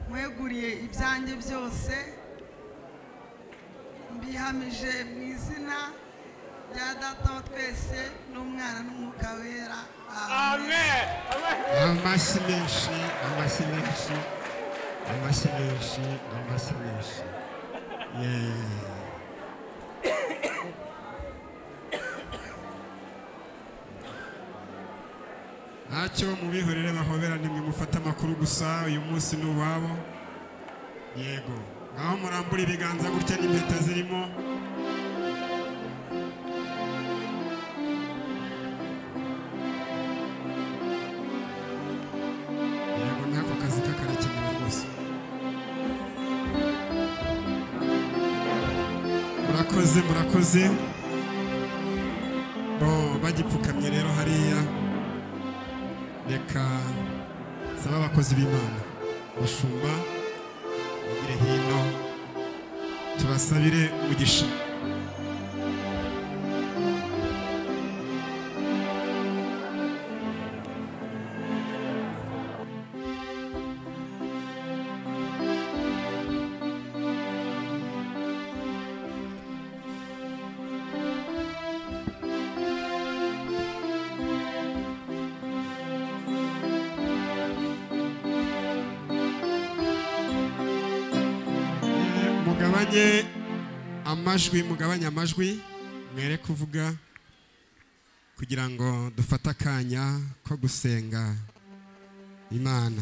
nkweguriye ibyanjye byose, mbihamije mu izina rya Data wa twese n'Umwana n'Umwuka Wera. Amen. Amashyi menshi, amashyi menshi, amashyi menshi, amashyi menshi. Yeah. Ntacyo mubihorere bahobera, nimwe mufata amakuru gusa, uyu munsi ni uwabo. Yego, ngaho murambura ibiganza gutya n'impeta zirimo. Yego, n'ako kazi karakenewe rwose. Murakoze, murakoze. Bo bagipfukamye rero hariya, reka saba abakozi b'Imana bashumba bagire hino tubasabire umugisha. Mugabanye amajwi, mugabanye amajwi, mwere kuvuga kugira ngo dufate akanya ko gusenga Imana.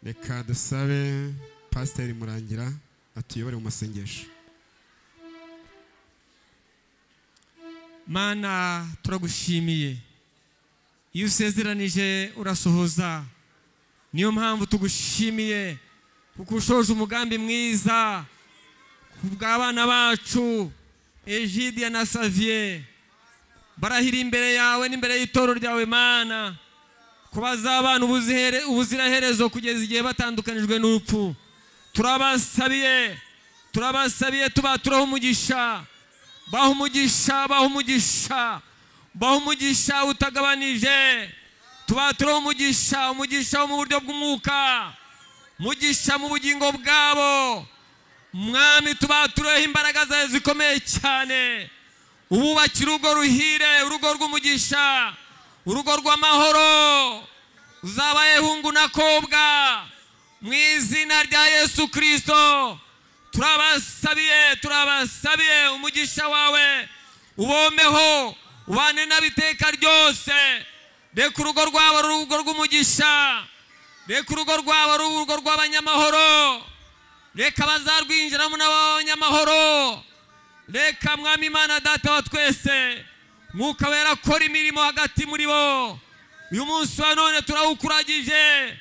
Reka dusabe Pasiteri Murangira atuyobore mu masengesho. Mana, turagushimiye, iyo usezeranije urasohoza. Niyo mpamvu tugushimiye kuko ushoje umugambi mwiza kubw'abana bacu Egidia na Xavier. Barahira imbere yawe n'imbere y'itoro ryawe Mana ko bazabana ubuziraherezo kugeza igihe batandukanijwe n'urupfu. Turabasabiye, turabasabiye, tubaturaho umugisha, baha umugisha, baha umugisha, baha umugisha utagabanije. Tubaturaho umugisha, umugisha wo mu buryo bw'umwuka, umugisha mu bugingo bwabo. Mwami, tubatureho imbaraga zawe zikomeye cyane, ububakire urugo ruhire, urugo rw'umugisha, urugo rw'amahoro, Uzabaye hungu na kobwa mu izina rya Yesu Kristo. Turabasabiye, turabasabiye umugisha wawe ubomeho, ubane n'abiteka ryose. Reka urugo rwabo urugo rw'umugisha, reka urugo rwabo urugo rw'abanyamahoro, reka bazarwinjiramo n'abanyamahoro. Reka Mwami Imana Data wa twese, Mwuka Wera akora imirimo hagati muri bo. Uyu munsi wa none turawukuragije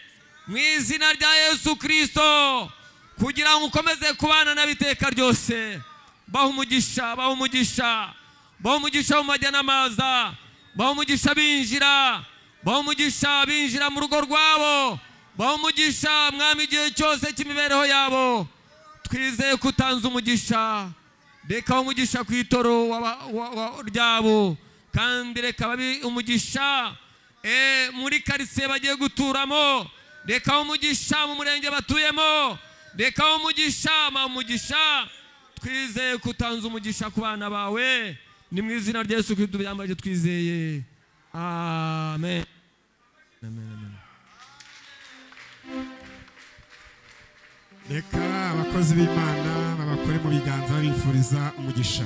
mu izina rya Yesu Kristo, kugira ngo ukomeze kubana n'abiteka ryose. Baha umugisha, baha umugisha, baha umugisha mu majya n'amaza, baha umugisha binjira, baha umugisha binjira mu rugo rwabo, baha umugisha Mwami igihe cyose cy'imibereho yabo. Twizeye ko utanze umugisha. Reka umugisha ku itoro ryabo, kandi reka babe umugisha muri karitsiye bagiye guturamo, reka umugisha mu murenge batuyemo, reka umugisha, ma umugisha. Twizeye ko utanze umugisha ku bana bawe. Ni mu izina rya Yesu Kristo byambaje twizeye, amen. Amen, amen. Reka abakozi b'Imana babakore mu biganza babifuriza umugisha.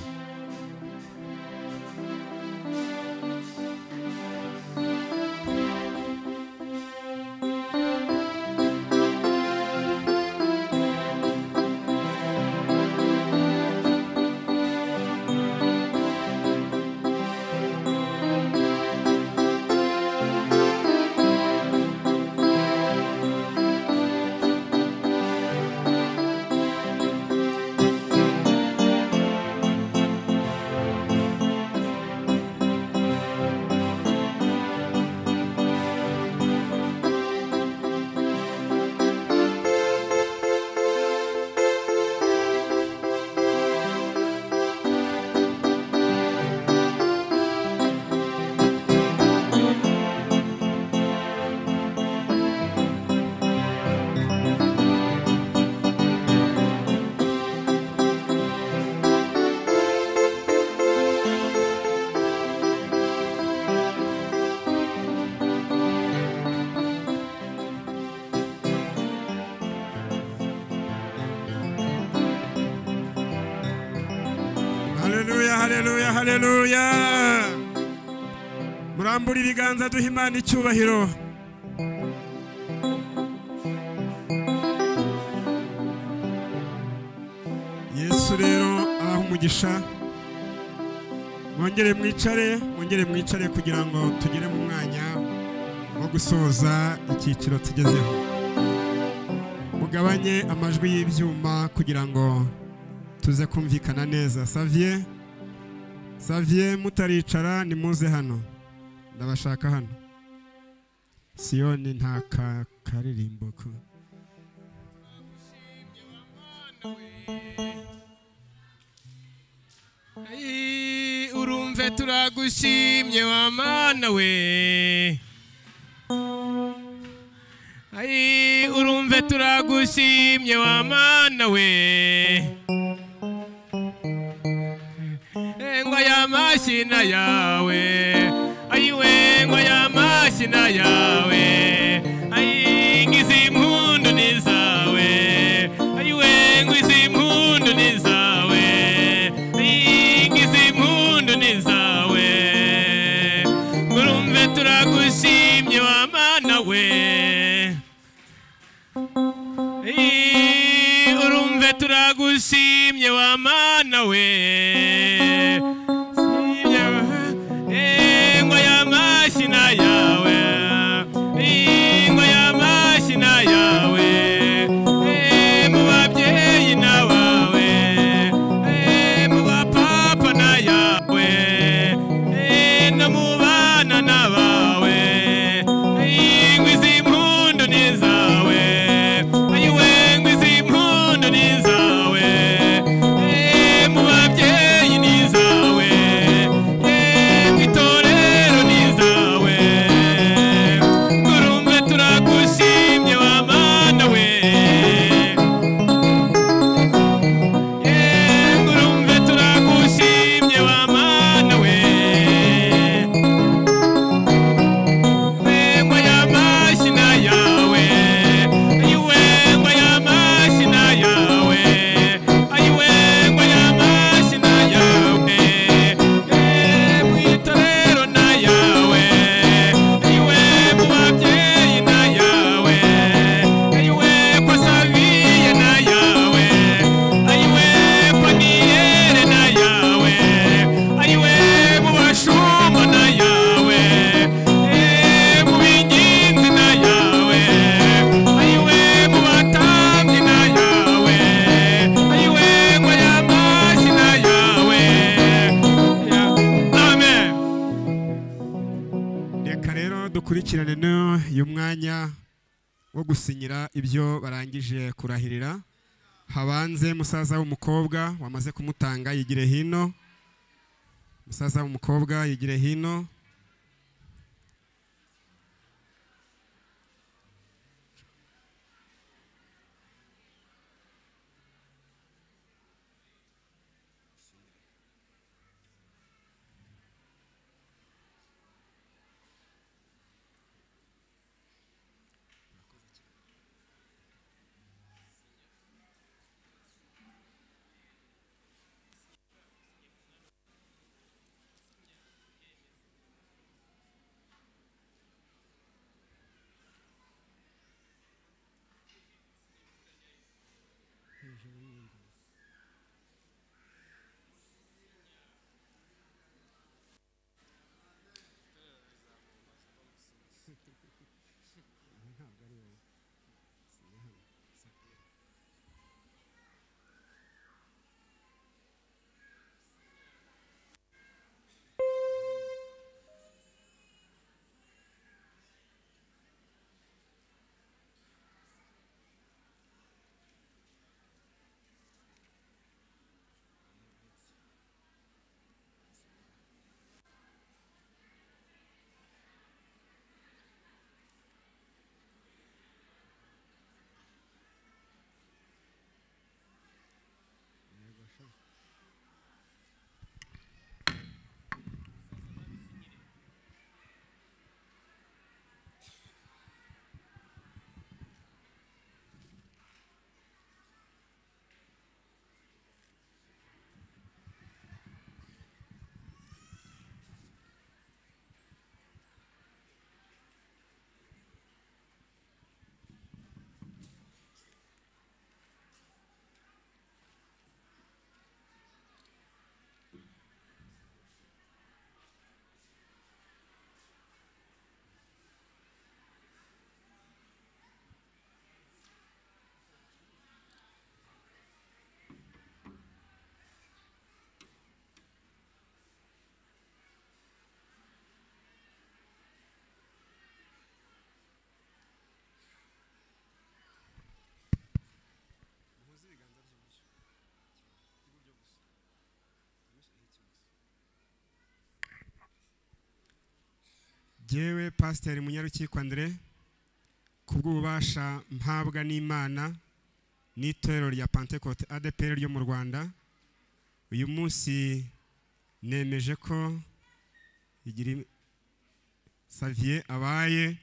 Haleluya, haleluya. Murambura ibiganza duha Imana icyubahiro. Yesu rero abaha umugisha. Mwongere mwicare, mwongere mwicare kugira ngo tugere mu mwanya wo gusoza icyiciro tugezeho. Mugabanye amajwi y'ibyuma kugira ngo tuze kumvikana neza. Xavier, Xavier mutaricara nimuze hano, ndabashaka hano. Siyoni nta karirimbo ko. Urumve turagushimye wa Mana we, ai urumve turagushimye wa Mana we. Ngwa ya mashina yawe, ayiwe ngwa ya mashina yawe, ayi ngizi impundu ni zawe, ayiwe ngizi impundu ni zawe, ayi ngizi impundu ni zawe. Ngurumve turagushimye wa Mana we, ayi urumve turagushimye wa Mana we. Ngwa ya mashina yawe, Reka rero dukurikirane n'uyu mwanya wo gusinyira ibyo barangije kurahirira. Habanze musaza w'umukobwa wamaze kumutanga yigire hino. Musaza w'umukobwa yigire hino. Jewe Pasiteri Munyarukiko Andre, kubw'ububasha mpabwa n'Imana n'itorero rya Pentecote ADPR ryo mu Rwanda, uyu munsi nemeje ko Igira Xavier abaye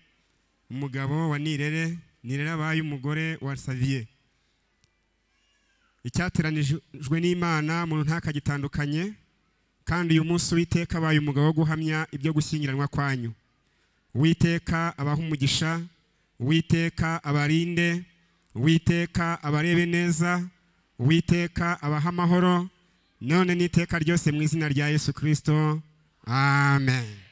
umugabo wa Nirere, Nirere abaye umugore wa Xavier. Icyateranijwe n'Imana umuntu ntakagitandukanye, kandi uyu munsi Uwiteka abaye umugabo wo guhamya ibyo gushyingiranwa kwanyu. Uwiteka abaha umugisha, Uwiteka abarinde, Uwiteka abarebe neza, Uwiteka abaha amahoro, none n'iteka ryose mu izina rya Yesu Kristo. Amen.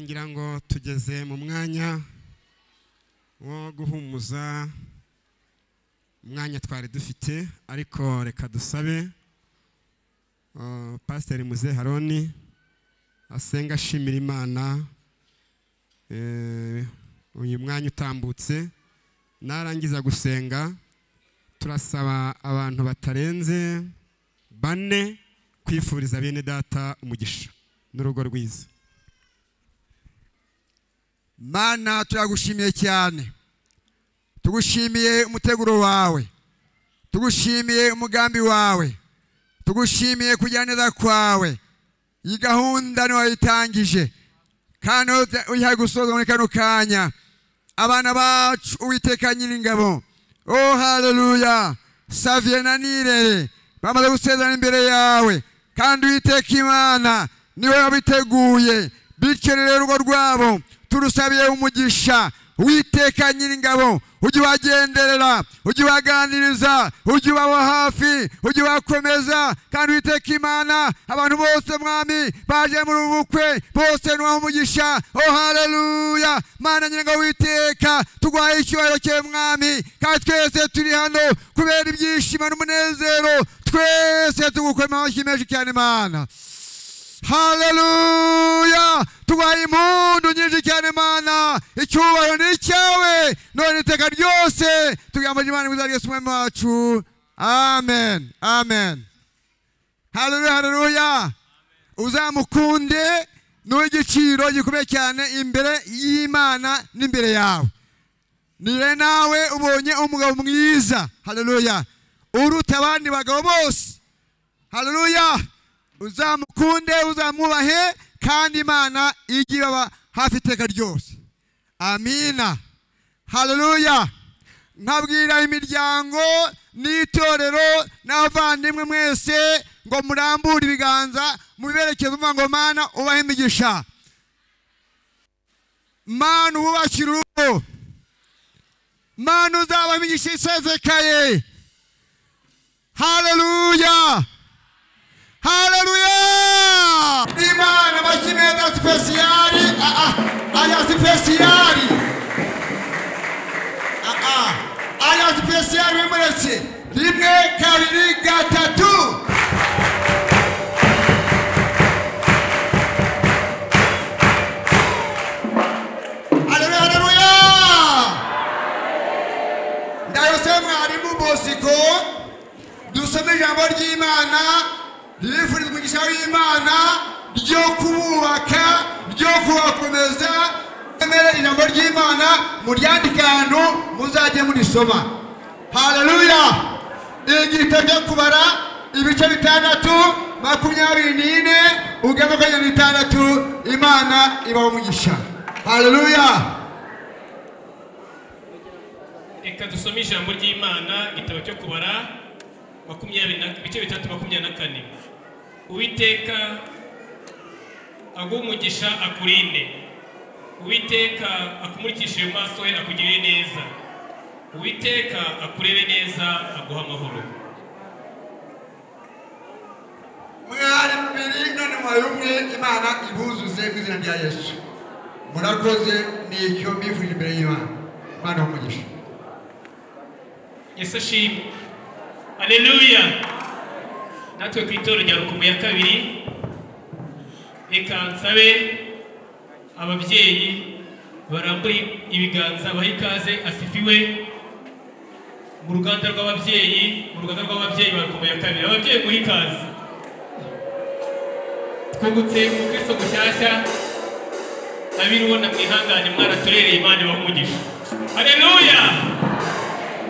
Ngira ngo tugeze mu mwanya wo guhumuza, umwanya twari dufite, ariko reka dusabe Pasiteri Muze Haroni asenga ashimira Imana uyu mwanya utambutse. Narangiza gusenga turasaba abantu batarenze 4 kwifuriza bene data umugisha n'urugo rwiza. Mana, turagushimiye cyane, tugushimiye umuteguro wawe, tugushimiye umugambi wawe, tugushimiye kugira neza kwawe. Iyi gahunda niwe wayitangije kandi uyihaye gusoza muri kano kanya. Abana bacu Uwiteka Nyiringabo, oh haleluya, Xavier na Nirere Bamaze gusezerana imbere yawe, kandi Uwiteka Imana niwe wabiteguye. Bityo rero urugo rwabo turusabiye umugisha. Uwiteka Nyiringabo, ujye ubagenderera, ujye ubaganiriza, ujye ubaba hafi, ujye ubakomeza. Kandi Uwiteka Imana, abantu bose Mwami baje muri ubu bukwe bose nubaha umugisha. Oh haleluya! Mana Nyiringabo Uwiteka, tuguhaye icyubahiro cyawe Mwami, kandi twese turi hano kubera ibyishimo n'umunezero, twese tugukoma amashyi menshi cyane Mana. Haleluya! Tuguhaye impundu nyinshi cyane Mana, icyubahiro ni icyawe none iteka ryose. Tugambije Imana mu izina rya Yesu Umwami wacu, amen, amen. Haleluya, haleluya. Uzamukunde n'igiciro gikomeye cyane imbere y'Imana n'imbere yawe. Nire nawe ubonye umugabo mwiza, haleluya, uruta abandi bagabo bose. Haleluya. Uzamukunde, uzamwubahe, kandi Imana ijye ibaba hafi iteka ryose. Amina. Haleluya. Nkabwira imiryango n'itorero n'abavandimwe mwese ngo murambure ibiganza mubiberekeze, uvuga ngo Mana ubahe imigisha, Mana ububakire urugo, Mana uzabaha imigisha isesekaye. Haleluya, haleluya. Imana amashyi meza sipesiyali, aya sipesiyali, aya sipesiyali bimuretse. 1 2 3. Haleluya, haleluya. Ndayose mwarimu Bosiko, dusome ijambo ry'Imana rifuriza umugisha w'Imana ryo kububaka, ryo kubakomeza. Emere ijambo ry'Imana muryandike ahantu muzajye murisoma. Haleluya. Igitabo cyo kubara ibice 6 24 ugeze 26. Imana ibahe umugisha. Haleluya. Reka dusome ijambo ry'Imana, igitabo cyo kubara ibice 6 24. Uwiteka aguhe umugisha akurinde, Uwiteka akumurikishe mu maso he akugirire neza, Uwiteka akurebe neza aguha amahoro. Mwari mubiri none mwari umwe, Imana ibuzuze mu izina rya Yesu. Murakoze, nicyo mbifurije imbere y'Imana. Imana ibahe umugisha. Yesu ashimwe. Haleluya. Natwe ku itorero rya Rukomo ya 2, reka nsabe ababyeyi barambure ibiganza bahe ikaze asifiwe mu ruganda rw'ababyeyi, mu ruganda rw'ababyeyi ba Rukomo ya 2. Ababyeyi muhe ikaze. Twungutse umukristo mushyashya, abirubona mwihangane, mwaraturereye, Imana ibahe umugisha. Haleluya.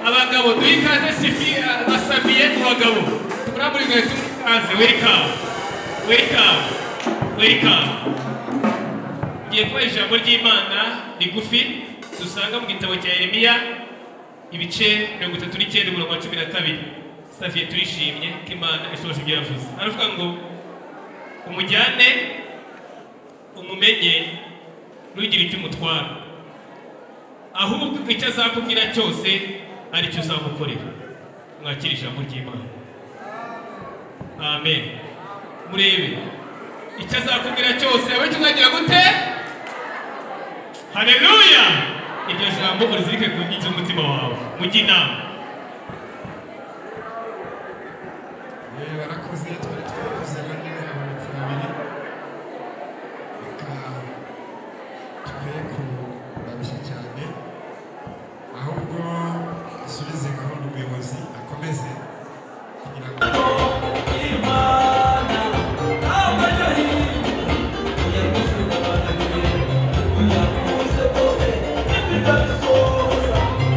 Abagabo duhe ikaze sifi asabiye mu bagabo. Tumurambure ibiganza tumuhe ikaze. Welcome, welcome, welcome. Ngiye kubaha ijambo ry'Imana rigufi dusanga mu gitabo cya Yeremiya ibice 39 umurongo wa 12. Safiye turishimye ko Imana isohoje ibyo yavuze. Aravuga ngo umujyane umumenye ntugire icyo umutwara, ahubwo icyo azakubwira cyose aricyo uzamukorera. Mwakire ijambo ry'Imana. Amen. Murebe icyo azakubwira cyose abe uzagira gute? Haleluya. Iryo jambo urizirike ku nkingi z'umutima wawe, mujye inama. Barakoze, twari twakoze bane, habonetse babiri. Reka tuve kubarushya cyane, ahubwo dusubize gahunda umuyobozi akomeze kugira ngo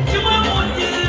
Kimwe mu gihe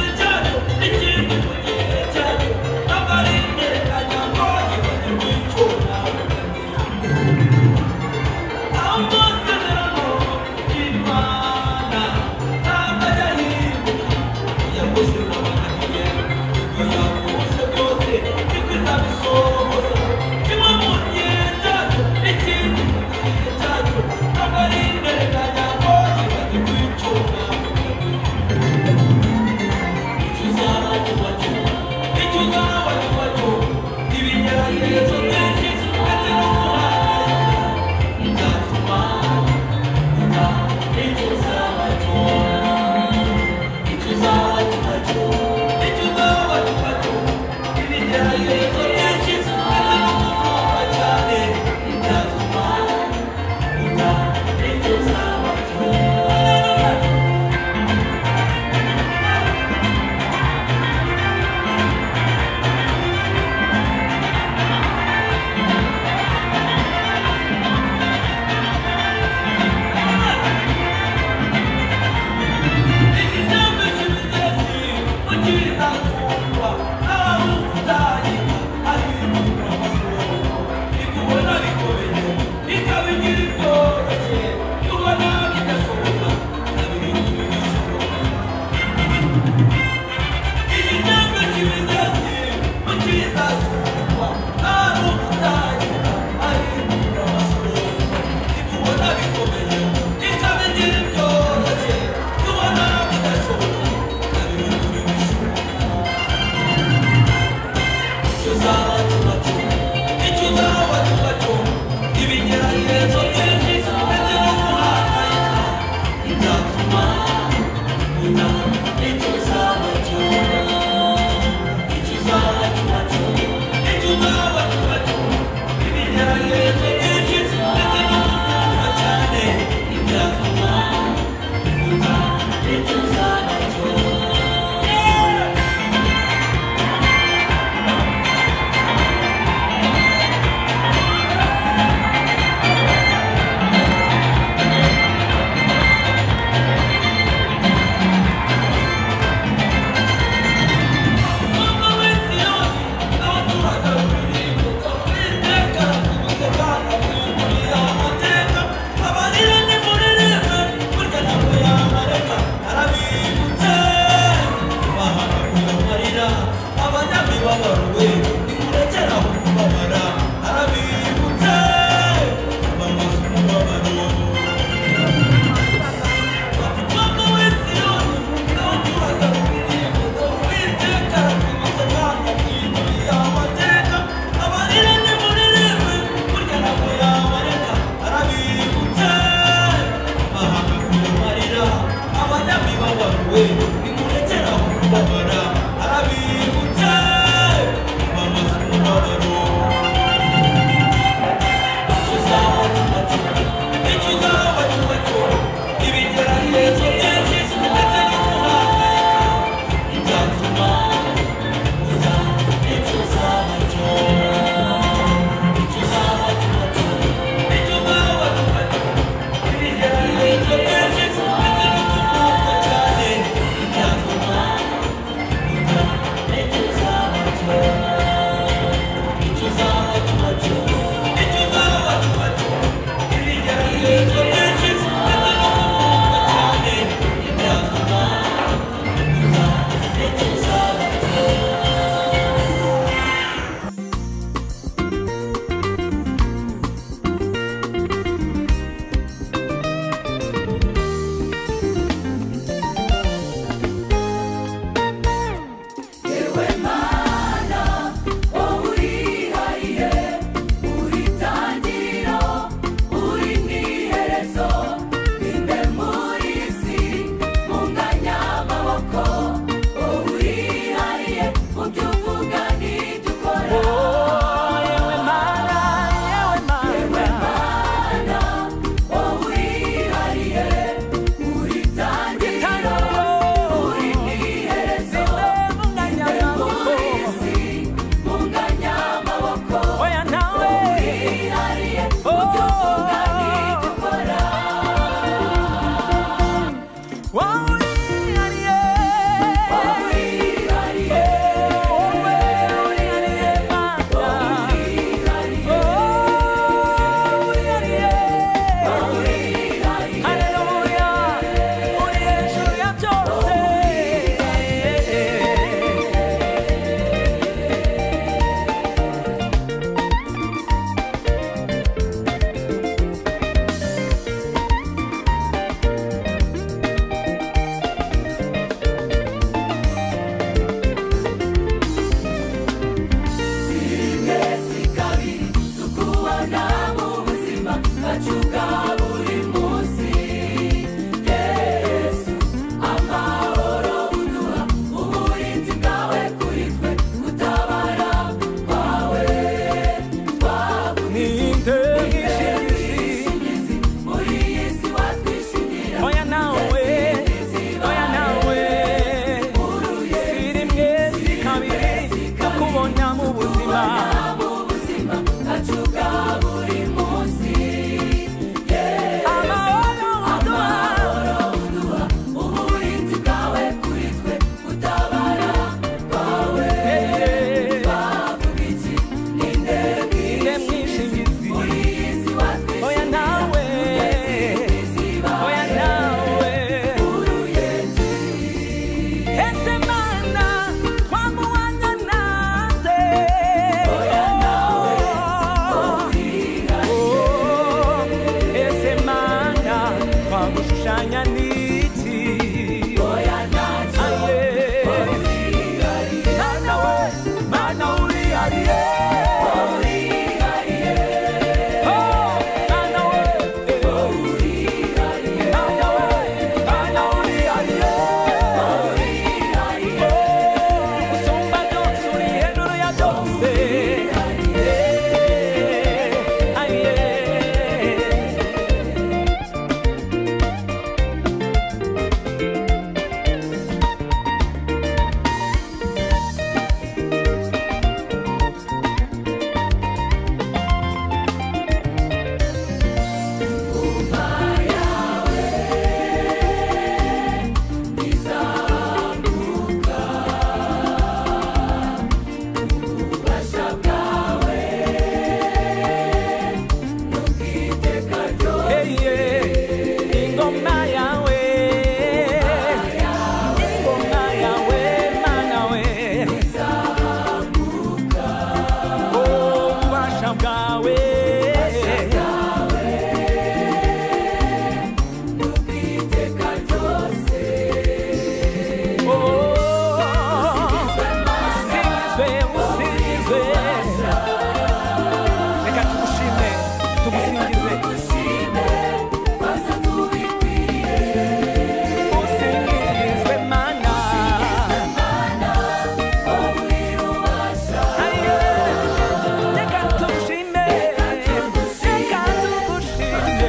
Ububasha bwawe n'ubwiteka ryose. Usingizwe, usingizwe. Reka tugushime, tugusingize. Usingizwe Mana. Aye. Reka tugushime, reka tugushime.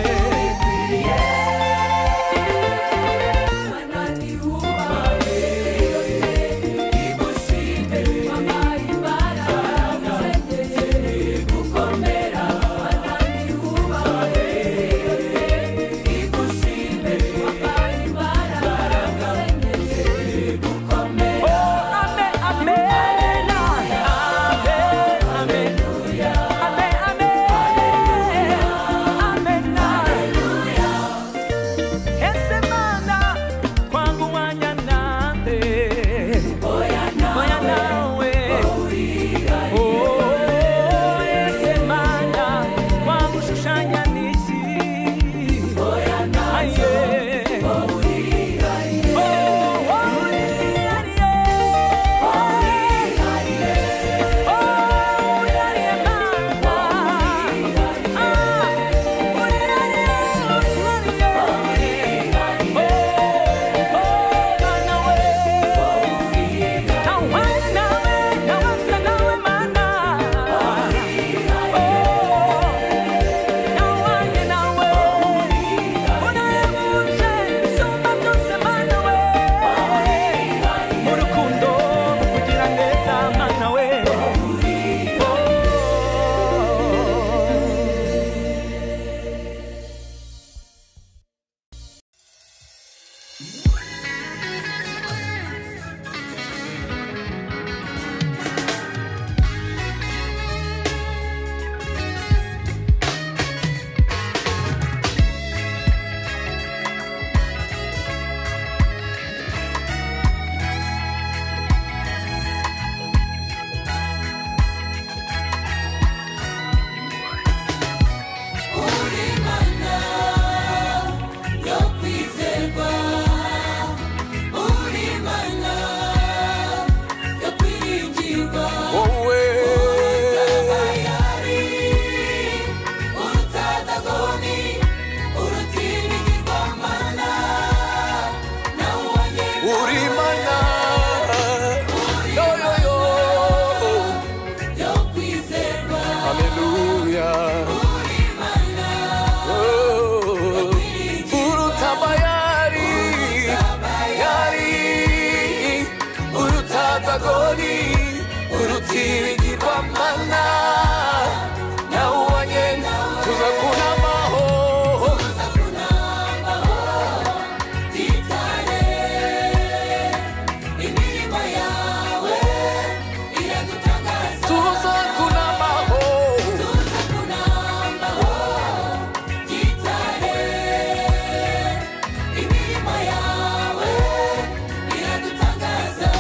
Uri Mana yo kwizerwa, uri Mana yo kwiringirwa, wowe uruta Bayali, uruta Dagoni, uruta ibigirwamana, nawe uwanjye uri Mana yo yo yo yo kwizerwa, haleluya uri Mana Oh, uruta Bayali yari uruta Dagoni uruta ibigirwamana nawe uwanye tuza kunamaho gitare, imirimo yawe iradutangaza. tuza kunamaho Tuza kunambaho gitare, imirimo yawe iradutangaza.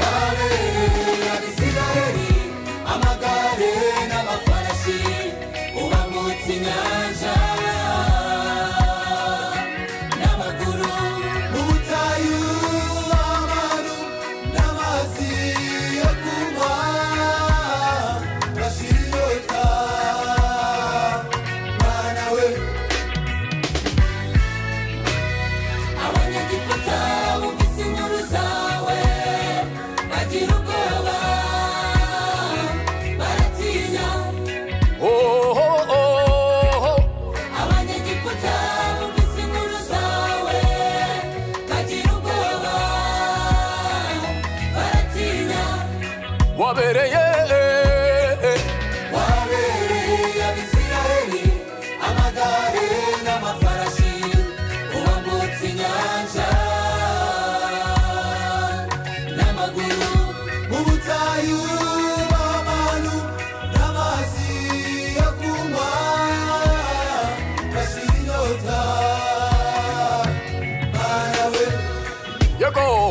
Wabereye Abisirayeli amagare n'amafarashi, ubambutsa inyanja n'amaguru. Mu butayu abantu n'amazi yo kunywa bashira inyota Mana we. Abanyegiputa bumvise inkuru zawe bagira ubwoba baratinya. Oh, oh, oh, oh. Abanyegiputa bumvise inkuru zawe bagira ubwoba baratinya. Wabereye Wabereye Abisirayeli amagare n'amafarashi, ubambutsa inyanja. Yego.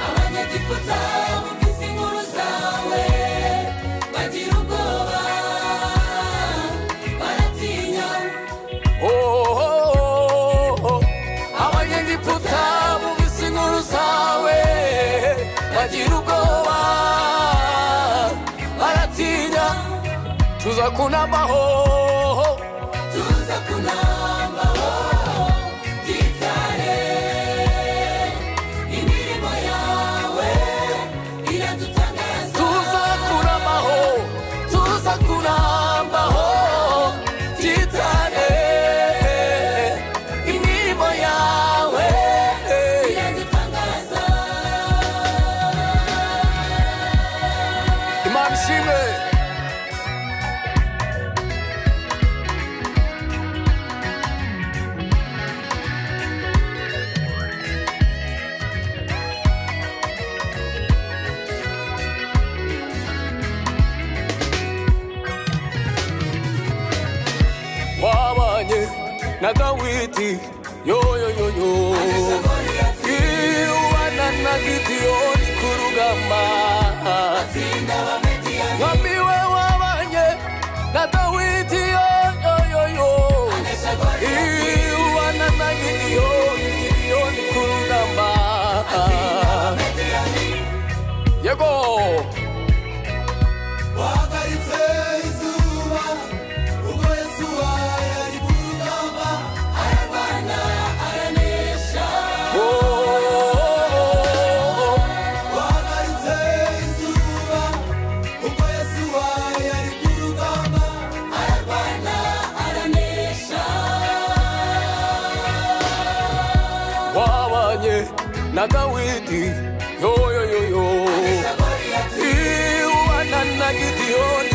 Abanyegiputa bumvise inkuru zawe bagira ubwoba baratinya. Oh, oh, oh. Abanyegiputa bumvise inkuru zawe bagira ubwoba baratinya. Tuza kunambaho, tuza kunambaho gitare, imirimo yawe iradutangaza. Tuza kunambaho, tuza kunambaho gitare, imirimo yawe iradutangaza. Imana ishimwe. Wabanye na Dawidi yo yo yo yo, iwana na Gidiyoni ku rugamba. Mwami we wabanye na Dawidi yo yo yo yo, iwana na Gidiyoni, Gidiyoni ku rugamba. Yego. Wahagaritse izuba ubwo Yesu yari ku rugamba, ararwana aranesha. Wahagaritse izuba ubwo Yesu yari ku rugamba, ararwana aranesha. Wabanye na Dawidi yo yo yo yo, iwana na Gidiyoni.